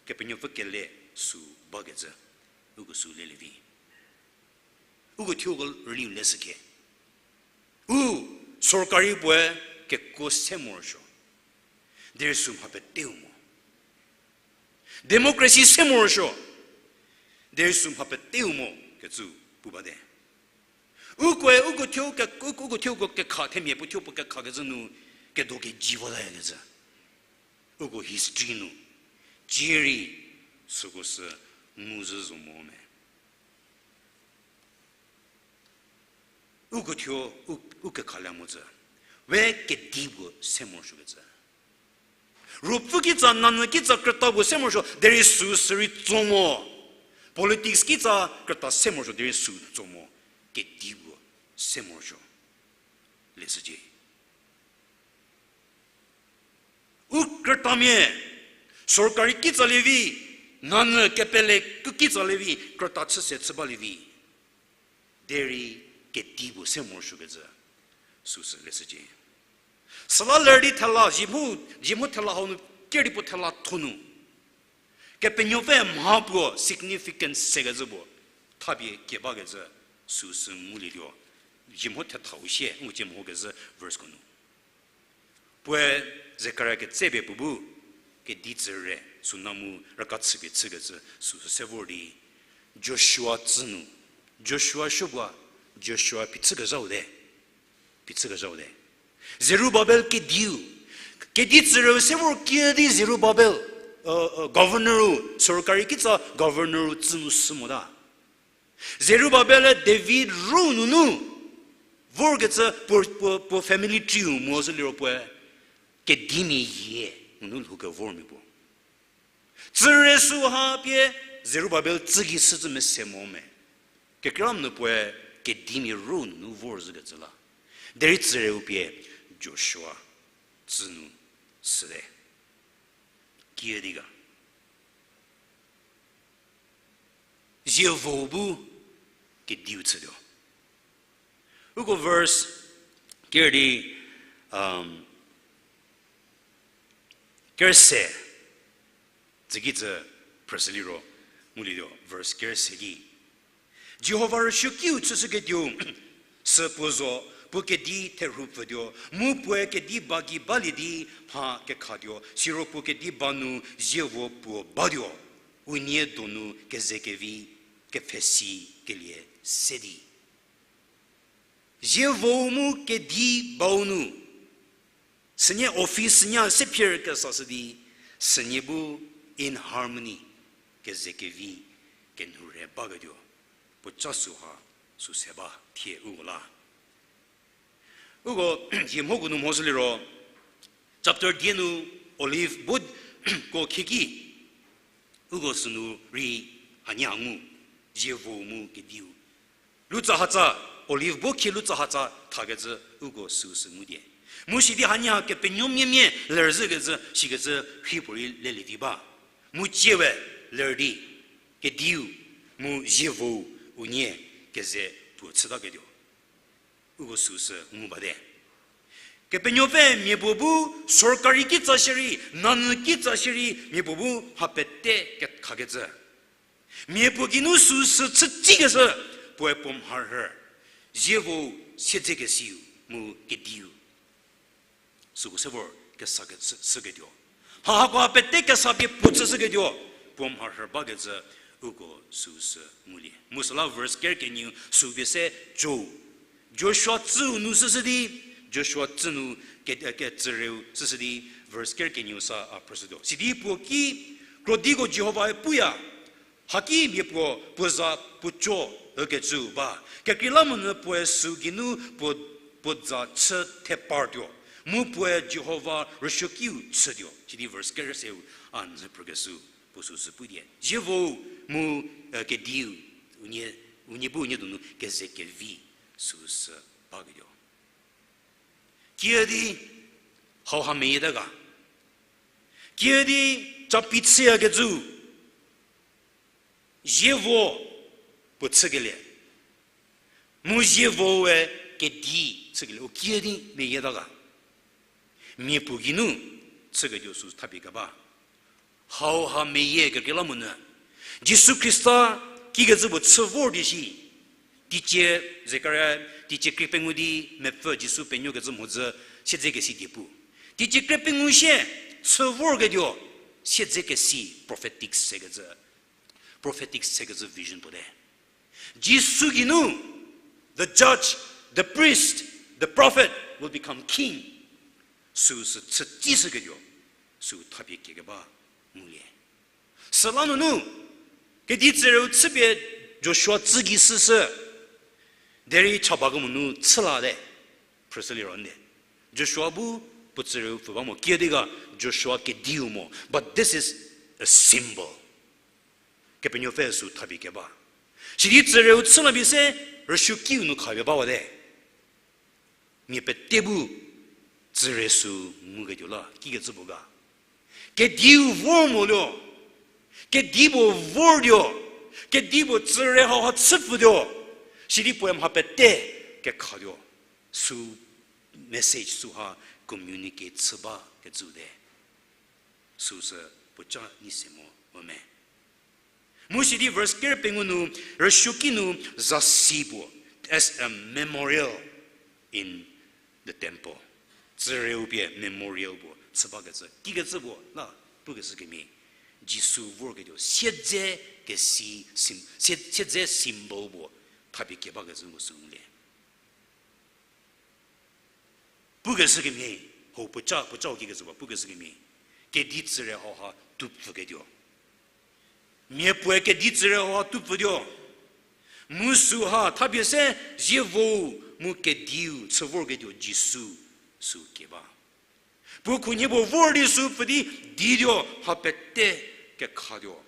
Kepenuopfü kele sü bakecü, uko sü lelie vi. Uko thuoko rüliu leshüke. U sorkari puoe kekuo se morosuo, derei sü mha peteu mo. Democracy se morosuo, derei sü mha peteu mo kecü pu bate. Ukoe, uko thuo ke-, uko, uko thuoko kekha themia puo thuo puo kekhakecü nu kedo keji votayakecü. Uko history nu, cierei süko sü nguzhü zo mo me. Uko thuo, u, u kekhalie mo tsü. We kedi puo se morosuokecü. Ruopfü kitsa, nanyü kitsa krüta puo se morosuo, derei sü sürei tso mo. Politics kitsa krüta se morosuo, derei sü tso mo. Kedi puo se morosuo. Leshücie. U krütamia, sorkari kitsa lievi, nanyü kepele kikitsa lievi, krüta chü se chü balie vi. Derei kedi puo se morosuokecü, süsü leshücie. Süla ler di thela, zhie mho, zhie mho thela hau nu, ker di puo thela tho nu, Kepenuopfü mha puo significance sekecü puo, thapie kie bakecü, süsü ngulietuo. Zhie mho thethau sie, ngu cie mho kezhü verse ko nu. Puoe Zekaria ketsepie puo bu, kedi tsüre, süna mu raka chüpie chükecü süsü se vor di, Joshua tsü nu, Joshua supuo, Joshua phichükezhau te, phichükezhau te. Zerubabel kediu, kedi tsüreu se vor kiüdi Zerubabel, governor-u, sorkari kitsa governor-u tsü nu sü mota. Zerubabel-e David ru nunu vorkecü puo, puo, puo family tree-u mo sü liro puoe kedimia yie nunu lhou kevor mia puo. Tsüre süha pie Zerubabel tsü gei sü tsü mese mo me. Kekreilamonyü puoe kedimia ru nunu vor zhükecü la. Derei tsüreu pie Joshua tsü nu süte. Kiüdi ga. Zievou bu kediu chütuo. Uko verse ker di, kerse, tsükicü phrüshü liro, ngulietuo verse kerse ki. Jihova rüsuokiu chüshüketuo, sü puo zo, puo kedi therhu pfütuo, mu puoe kedi ba gei balie di mha kekhatuo, siro puo kedi ba nu zievo puo batuo, unie donu kezekevi kepfhesi kelie se di. Zievou mu kedi bau nu, sünie office sünie se phier kesashü di, sünie bu in harmony, kezekevi, kenhu rhe baketuo, puoca süha, sü se ba thie uko la. Uko, hie mhokuo nu mhoshü liro, chapter die nu Olive bo ko khieki, uko sünu rei hanie ha ngu, zievou mu kediu. Lutsahatsa, Olive bo khie lutsahatsa thakecü uko süu sü ngutie. Mu sidi hanie ha kepenuomiamia lerzhükecü, sikecü rhi puorei lelievi ba. Mu tsie we ler di, kediu, mu zievou, unie, keze puo chütaketuo. Uko süu sü ngu bate. Kepenuopfü mia puo bu sorkari kitsa shierei, nanyü kitsa shierei, mia puo bu mha pete kekhakecü. Mia puo geinu süu sü chütsikeshü, puoe puo mharhü, zievou, siedzekesiu, mu kediu. Süko se vor kesa ke-, sü-, süketuo. Mha hako ha pete kesa pie puo chüshüketuo, puo mharhü bakecü uko süu sü ngulie. Mu süla verse ker kenieu süu pie se cho. Joshua tsüu nu süshü di, Joshua tsü nu ke-, ketsüreu süshü di, verse ker kenieu sa a phrüshütuo. Sidi puo ki, krodiko Jihovae puya, haki mia puo puo za puoco ükecüu ba. Kekreilamonyü puoe süu geinu puo, puo za chü thepartuo. Mu puoe Jihova rüsuokiu chütuo. Sidi verse ker seu a nyü phrükeshü puo süu sü pudi. Zievou mu, eh, kediu, unie, unie bu unie donu kezekevi süu sü baketuo. Kiüdi hauha meyieta ga. Kiüdi capi chüyakecü. Zievo puo chükelie. Mu zievoe kedi chükelie. U kiüdi meyieta ga. Mia puo geinu chüketuo süu thapie keba. Hauha meyie kekreilamonyü, Jisu Khrista kikecü puo chü vor di shi. Teicie Zekaria, teicie krie pengou di mepfü Jisu penuokecü mhodzü siedzekesi die pu. Teicie krie pengou sie chü vorketuo siedzekesi prophetic sekecü. Prophetic sekecü vision puo te. Jisu geinu, the judge, the priest, the prophet will become king. Süu sü chütsi shüketuo, süu thapie kekeba ngulie. Süla nunu, kedi tsüreu chüpie Joshua tsü gei süshü, derei cha bakemo nu chü late, phrüshü liro nde. Joshua bu puo tsüreu pfü ba mo, kiüdi ga Joshua kediu mo, but this is a symbol. Kepenuopfü süu thapie keba. Sidi tsüreu chü la pie se, rüsuokiu nu khapie bawate. Mia pete bu tsüre süu nguketuo la, kikecü puo ga. Kediu vor moluo, kedi puo vortuo, kedi puo tsüre hauha chüpfütuo, sidi puoe mha pete kekhatuo, süu message süha communicate chü bakecü te. Süu sü puoca nei se mo, amen. Mu sidi verse ker pengou nu, rüsuoki nu zasi puo, as a memorial in the temple. Tsüreu pie memorial puo chü bakecü kikecü puo la pukeshü kemhie, Jisu vorketuo siedze kesi sym-, sie-, siedze symbol puo thapie kie bakecü puo sü ngulie. Pukeshü kemhie, hau puoca, puocau kikecü ba pukeshü kemhie, kedi tsüre hauha tupfüketuo. Mia puoe kedi tsüre hauha tupfütuo. Mu süha thapie se zievo mu kediu chü vorketuo Jisu sü kie ba. Puo khunhie puo vor di sü pfü di dituo, mha pete kekhatuo.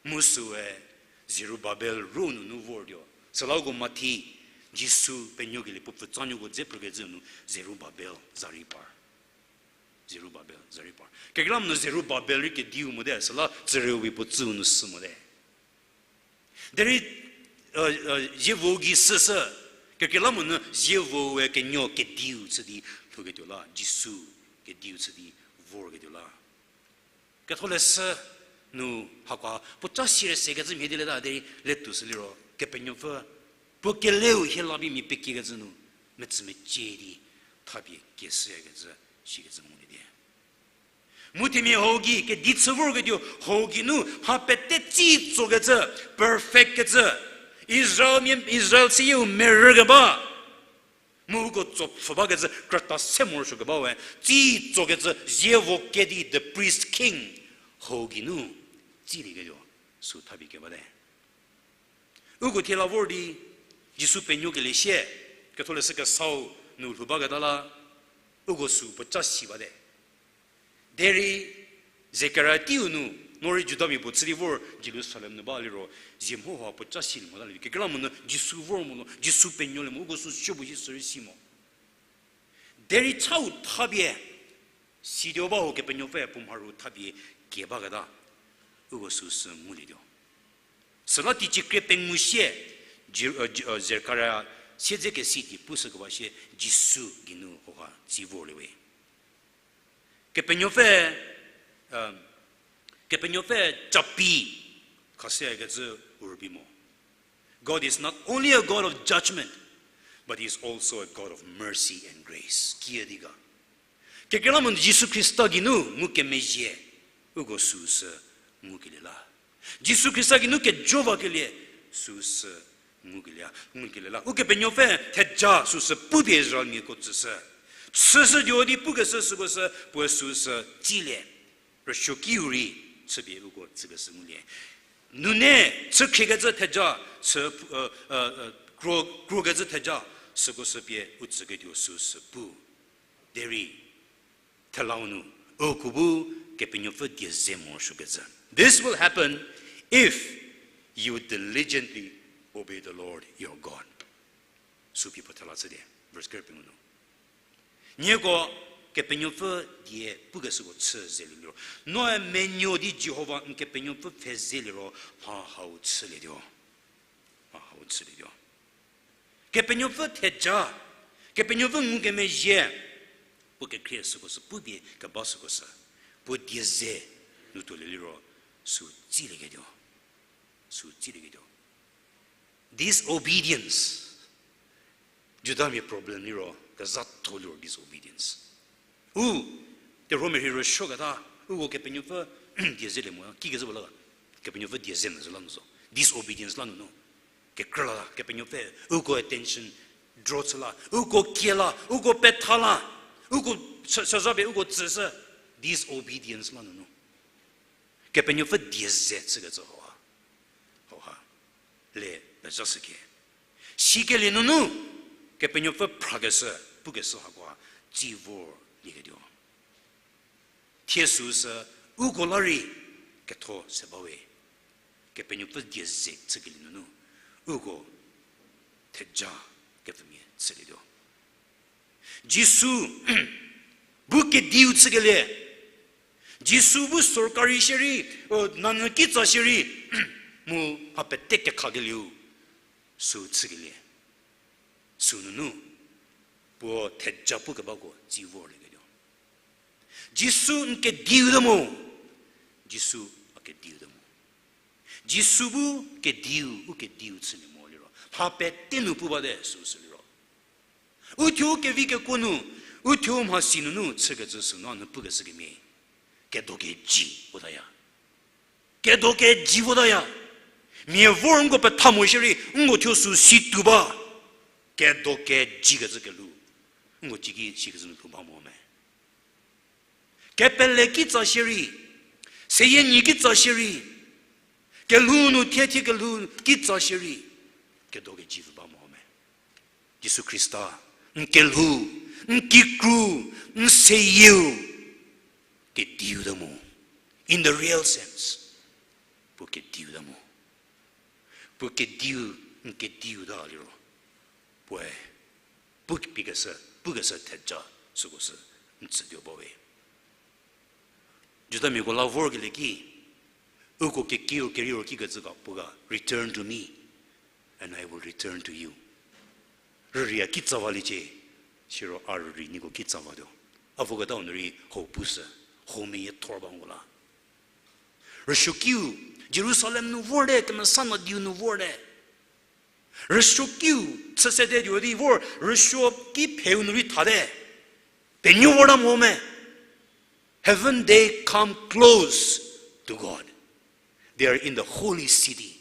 Mu süe Zerubabel ro nunu vortuo. Süla uko Mathi, Jisu penuokelie puo pfü tsanuoko dze phrükecü nu Zerubabel za rei par. Zerubabel za rei par. Kekreilamonyü Zerubabel rei kediu mote, süla tsüreu we puo tsüu nu sü mote. Derei, zievo gei süsü, kekreilamonyü zievoe kenuo kediu chü di lhouketuo la, Jisu kediu chü di vorketuo la. Ketholeshü nu hako puoca sire sekecü mhie di leta derei letuo sü liro, Kepenuopfü puo keleu hie la bi mia pekiekecü nu metsü mecie di thapie kieshüyakecü, sikecü ngulie di. Mu themia hau gei kedi chü vorketuo hau geinu mha pete tsi tsokecü, perfect kecü, Israelmia, Israel seyieu merükeba, mu uko tsopfhü bakecü krüta se morosuo keba we, tsi tsokecü zievo kedi, the priest king, hau geinu tsilieketuo sü thapie kie bate. Uko thiela vor di Jisu penuokelie sie, Ketholeshü Kesau nu lhou baketa la, uko sü puoca si bate. Derei Zekaria teiu nu, no rei Judamia puo chü di vor Jerusalem nu ba liro, zie mho ha puoca silie mota le, kekreilamonyü Jisu vor mo lo, Jisu penuolie mo, uko sü supuo hi sürei si mo. Derei chau thapie, situo ba ho Kepenuopfü puo mharu thapie kie baketa, uko süsü ngulietuo. Süla teicie krie pengou sie, Ji-, Zekaria siedze kesi di pushükeba sie Jisu geinu hauha tsi vorlie we. Kepenuopfü, Kepenuopfü capi khashüyakecü u rübei mo. God is not only a God of judgment, but he is also a God of mercy and grace. Kiüdi ga. Kekreilamonyü Jisu Khrista geinu ngukemezhie, uko süsü ngukelie la. Jisu Khrista geinu kejowakelie, süsü ngukelie, ngukelie la. Ukepenuopfü theja süsü pupie Israelmiako tsüshü. Chüshütuo di pukeshü süko sü, puoe süsü tsilie. Rüsuokiu rei chüpie uko tsükeshü ngulie. Nune chü khriekecü theja, chü, kro, krokecü theja, süko sü pie u tsüketuo süsü pu. Derei thelau nu, uko bu Kepenuopfü die ze morosuokecü. This will happen if you diligently obey the Lord your God. Sü pie puo thela chü di, verse kerü pengou nu. Nieko Kepenuopfü die pukeshüko chü zelie liro, noe menuo di Jihova n Kepenuopfü pfhe zeliro, mha hau chülietuo. Mha hau chülietuo. Kepenuopfü theja, Kepenuopfü ngukemezhie, puo kekhrie süko sü, pupie keba süko sü, puo die ze nu tuolie liro, sü tsilieketuo. Sü tsilieketuo. Disobedience. Judamia problem liro kezhatho liro disobedience. U, terhuomia rhei rüsuoketa, uko Kepenuopfü die zelie mo, kikecü puo la, Kepenuopfü die ze nyü zü la nu zo. Disobedience la nunu. Kekrü la, Kepenuopfü, uko attention draw chü la, uko kie la, uko petha la, uko sü-, süzapie uko tsüshü, disobedience la nunu. Kepenuopfü die ze chükecü hauha. Hauha. Le pezha süke. Sikelie nunu, Kepenuopfü phrakeshü, pukeshü hakoha, tsi vorlieketuo. Thie süsü, uko la rei, ketho se bawe. Kepenuopfü die ze chükelie nunu, uko theja kepfümia chülietuo. Jisu bu kediu chükelie, Jisu bu sorkari shierei, o, nanyü kitsa shierei, mu mha pete kekhakelieu, sü chükelie. Sünunu, puo theja pukebako tsi vorlieketuo. Jisu n kediu te mo, Jisu a kediu te mo. Jisu bu kediu, u kediu chülie mo liro, mha pete nu pu bate süsü liro. Uthuo kevi kekuo nu, U thuo mhasi nunu chükecü sünu a nu pukecü kemhie. Kedo keji votaya. Kedo keji votaya. Mia vor nko petha mo shierei, nko thuo sü si tuo ba. Kedo keji kecü kelhou. Nko ciki sikecü nu lhou ba mo me. Kepele kitsa shierei, seyie nyi kitsa shierei, kelhou nu thie thie kelhou kitsa shierei, kedo keji vü ba mo me. Jisu Khrista, n kelhou, n kikru, n seyieu, kediu ta mo. In the real sense, puo kediu ta mo. Puo kediu, n kediu ta liro, puoe, pu pikeshü, pukeshü theja süko sü n tsütuo bawe. Judamiako la vorkelie ki, uko kekiu kerieu kikecü ga puo ga, Return to me, and I will return to you. Rüria kitsa valiecie, siro a rüri nieko kitsa vatuo. A voketau nu rei hou pushü, hou meyie thor ba ngu la. Rüsuokiu, Jerusalem nu vorte, kemesa nadiu nu vorte. Rüsuokiu, chüsede tuo di vor, rüsuoki pheu nu rei thate. Penuo vorta mo me. Haven't they come close to God? They are in the holy city.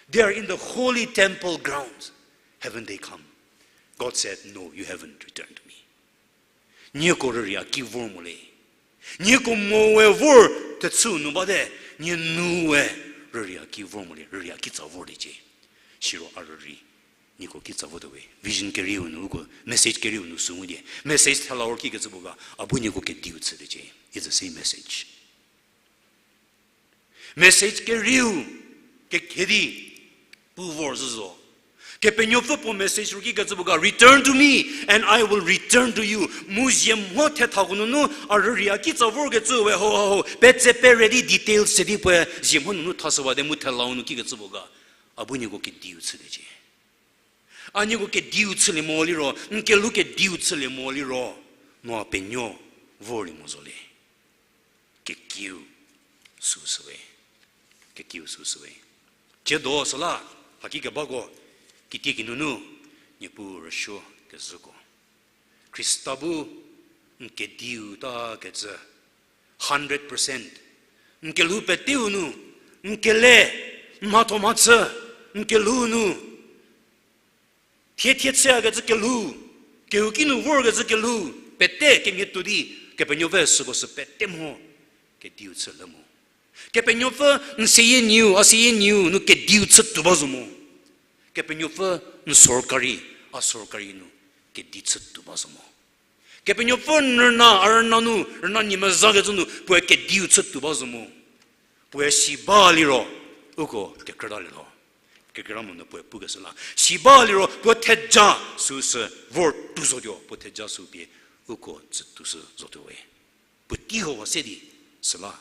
They are in the holy temple grounds. Haven't they come? God said, no, you haven't returned to me. Nieko rüria ki vor mo le. Nieko mo we vor thechü nu bate, nie nu we rüria ki vor mo le, rüria kitsa vorliecie. Siro a rüri, nieko kitsa votuo we. Vision kerieu nu uko, message kerieu nu sü ngulie. Message thela vor kikecü puo ga, a bu nieko kediu chüliecie. It's the same message. Message kerieu, kekhedi, pu vor zhü zo. Kepenuopfü puo message ro kikecü puo ga, Return to me, and I will return to you. Mu zie mho thethako nunu, a rüria kitsa vorkecü we ho ho ho, petse pere di details se di puoe zie mho nunu thashüwate mu thelau nu kikecü puo ga, a bu nieko kediu chüliecie. A nieko kediu chülie mo liro, n kelhou kediu chülie mo liro, noa penuo vorlie mo zo le. Kekiu süsüwe. Kekiu süsüwe. Tsiedo süla, haki kebako, kitieki nunu, Niepuu rüsuo kezhüko. Khrista bu n kediu ta kecü, hundred percent. N kelhou peteu nu, n kele, n mhatho mhachü, n kelhou nu. Thie thie chüyakecü kelhou, kehouki nu vorkecü kelhou, pete kemhie tuo di, Kepenuopfü süko sü pete mho, kediu chü le mo. Kepenuopfü n seyie nyiu, a seyie nyiu nu kediu chü tuo ba zo mo. Kepenuopfü n sorkari, a sorkari nu kedi chü tuo ba zo mo. Kepenuopfü n rüna, a rüna nu, rüna nyimezakecü nu, puoe kediu chü tuo ba zo mo. Puoe si ba liro, uko kekrüta lielho. Kekreilamonyü puoe pukeshü la. Si ba liro, puo theja süsü vor tuo zotuo, puo theja sü pie, uko tsü tuo sü zotuo we. Puotei hau se di, süla.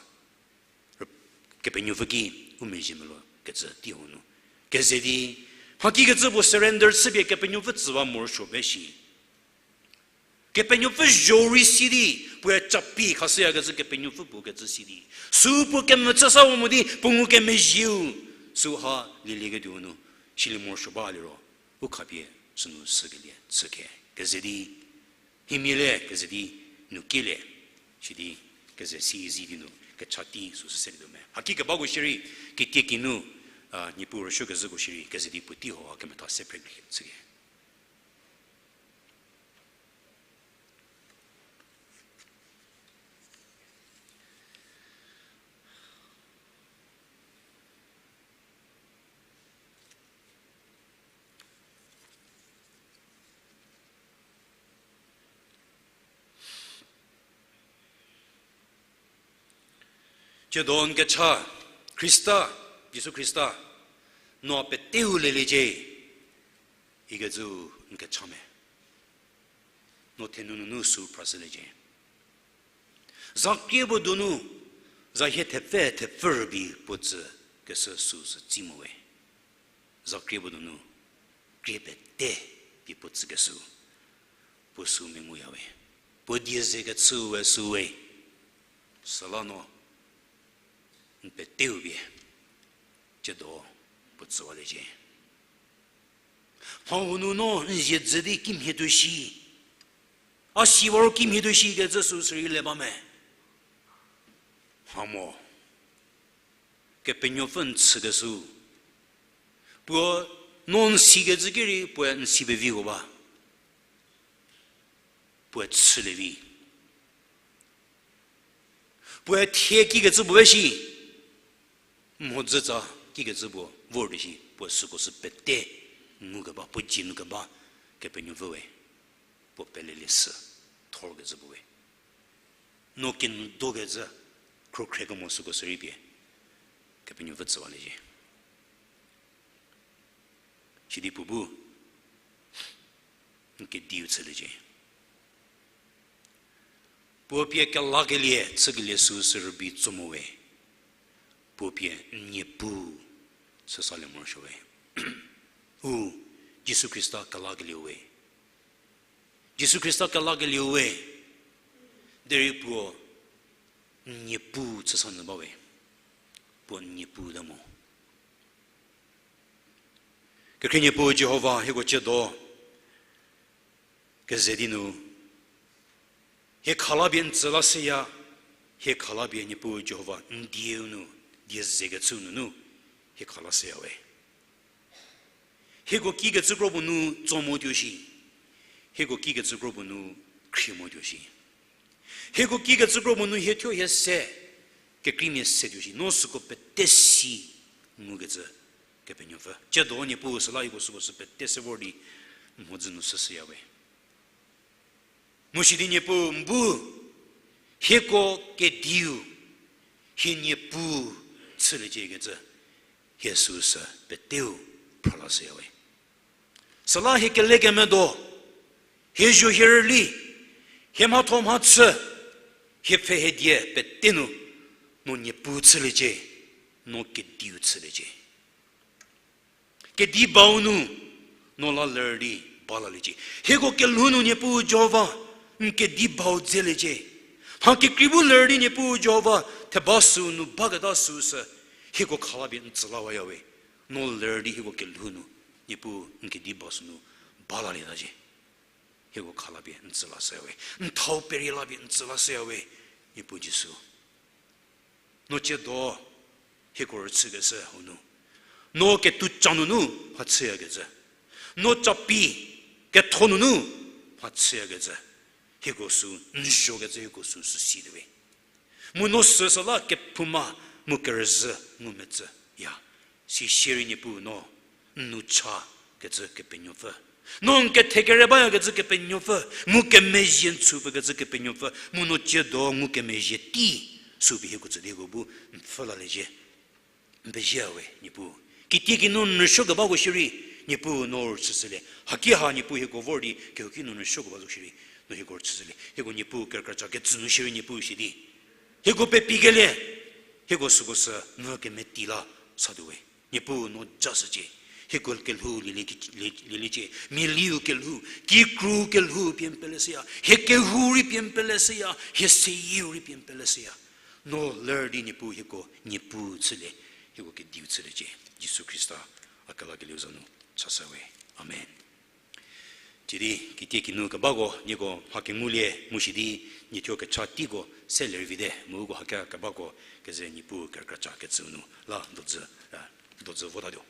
Kepenuopfü ki u mezhie melou kecü tei hau nu. Keze di, haki kecü puo surrender chüpie Kepenuopfü tsü ba morosuo be shi. Kepenuopfü zho rei si di, puoe capi khashüyakecü Kepenuopfü puo kecü si di. Sü puo kemvü chü sa mo di, puo ngukemezhieu. Süha lielieketuo nu, silie morosuo ba liro, u khapie sünu sükelie, chüke. Keze di, himia le keze di nu kielie, sidi keze si zi di nu kecha tei süsü se di tuo me. Haki kebako shierei, kitieki nu, a, Niepuu rüsuo kezhüko shierei, keze di puotei hau kemetha se phre chüke. Tsiedo n kecha, Khrista, Jisu Khrista, no peteu leliecie, ikecü n kecha me. No thenu nunu sü phrashüliecie. Za krie puo donu, za hie thepfü thepfü rübei puo tsü kesü süsü tsi mo we. Za krie puo donu, krie pete pie puo tsü kesü, puo sü menguya we. Puo die ze kechü we sü we. Süla no, n peteu pie, tsiedo puo tsüwaliecie. Mha hanu no n zie dzü di kimhie tuo shi. A si vor kimhie tuo shikecü sü sürei le ba me. Ha mo. Kepenuopfü n chükeshü. Puo no n sikecü ki rei puoe n si pevi ko ba. Puoe chülie vi. Puoe thie kikecü puo we shi. Mhodzütsa kikecü puo vor di shi, puo süko sü pete ngukeba, puo dzie nu keba, Kepenuopfü we. Puo pelelie sü, thorkecü puo we. No kinu dokecü, khrukhre kemo süko sü rei pie, Kepenuopfü tsüwaliecie. Sidi puo bu, n kediu chüliecie. Puo pie kelakelie, chükelie sü sü rübei tso mo we. Puo pie n Niepuu chü salie morosuo we. U, Jisu Khrista kelakelieu we. Jisu Khrista kelakelieu we. Derei puo n Niepuu chü sa nyü ba we. Puo n Niepuu te mo. Kekhrie Niepuu Jihova, hieko tsiedo keze di nu, hie khalapie n tsü la seya, hie khalapie Niepuu Jihova n dieu nu, die zekecü nunu, hie khala seya we. Hieko kikecü kro puo nu tso mo tuo shi, hieko kikecü kro puo nu khrie mo tuo shi. Hieko kikecü kro puo nu hie thuo hie se, kekreimia se tuo shi, no süko pete si ngukecü Kepenuopfü. Tsiedo Niepuu süla hieko süko sü pete se vor di mhodzü nu süshüya we. Mu sidi Niepuu n bu, hieko kediu, hie Niepuu chüliecie kecü, hie süu sü peteu phrala shüya we. Süla hie kelekemedo, hie zho hie rüli, hie mhatho mhachü, hie pfhe hie die pete nu, no Niepuu chüliecie, no kediu chüliecie. Kedi bau nu, no la ler di ba laliecie. Hieko kelhou nu Niepuu Jihova, n kedi bau dzeliecie. Mha kekrei bu ler di Niepuu Jihova, theba süu nu baketa süu sü, hieko khalapie n tsü lawaya we. No ler di hieko kelhou nu, Niepuu n kedi ba sünu ba lalietacie. Hieko khalapie n tsü la shüya we. N thau perie lapie n tsü la shüya we. Niepuu Jisu. No tsiedo hieko rüchükeshü hau nu, no ketoucha nunu mha chüyakecü, no capi ketho nunu mha chüyakecü, hieko sü n zhokecü hieko sü süsite we. Mu no süsü la kephouma mu kerüzhü ngumetsüya. Sisierei Niepuu no n nu chakecü Kepenuopfü, no n kethekere bayakecü Kepenuopfü, mu kemezhie n chü pfükecü Kepenuopfü, mu no tsiedo ngukemezhie tei sü pie hieko tsü di hieko bu n pfhü laliecie. N pezie we Niepuu. Kitiekinu n rüsuokebako shierei, Niepuu no rüchüshülie. Haki ha Niepuu hieko vor di kehouki nu n rüsuokeba zo shierei, no hieko rüchüshülie. Hieko Niepuu kerükra cha ketsü nu shierei Niepuu shi di hieko pepikelie, hieko süko sü mvü kemeti la satuo we. Niepuu no ja shücie. Hieko kelhou lielie ki-, lie-, lieliecie. Mialiu kelhou, kikru kelhou pie n peleshüya. Hie kehou rei pie n peleshüya. Hie seyieu rei pie n peleshüya. No ler di Niepuu hieko Niepuu chülie, hieko kediu chüliecie. Jisu Khrista a kelakelieu za nu chashü we. Amen. Sidi kitiekinu kebako nieko mha kengulie mu shi di, nie thuo kecha teiko se lervite mu uko hakekebako keze Niepuu kerükra cha ketsü nu la dodzü, a, dodzü votatuo.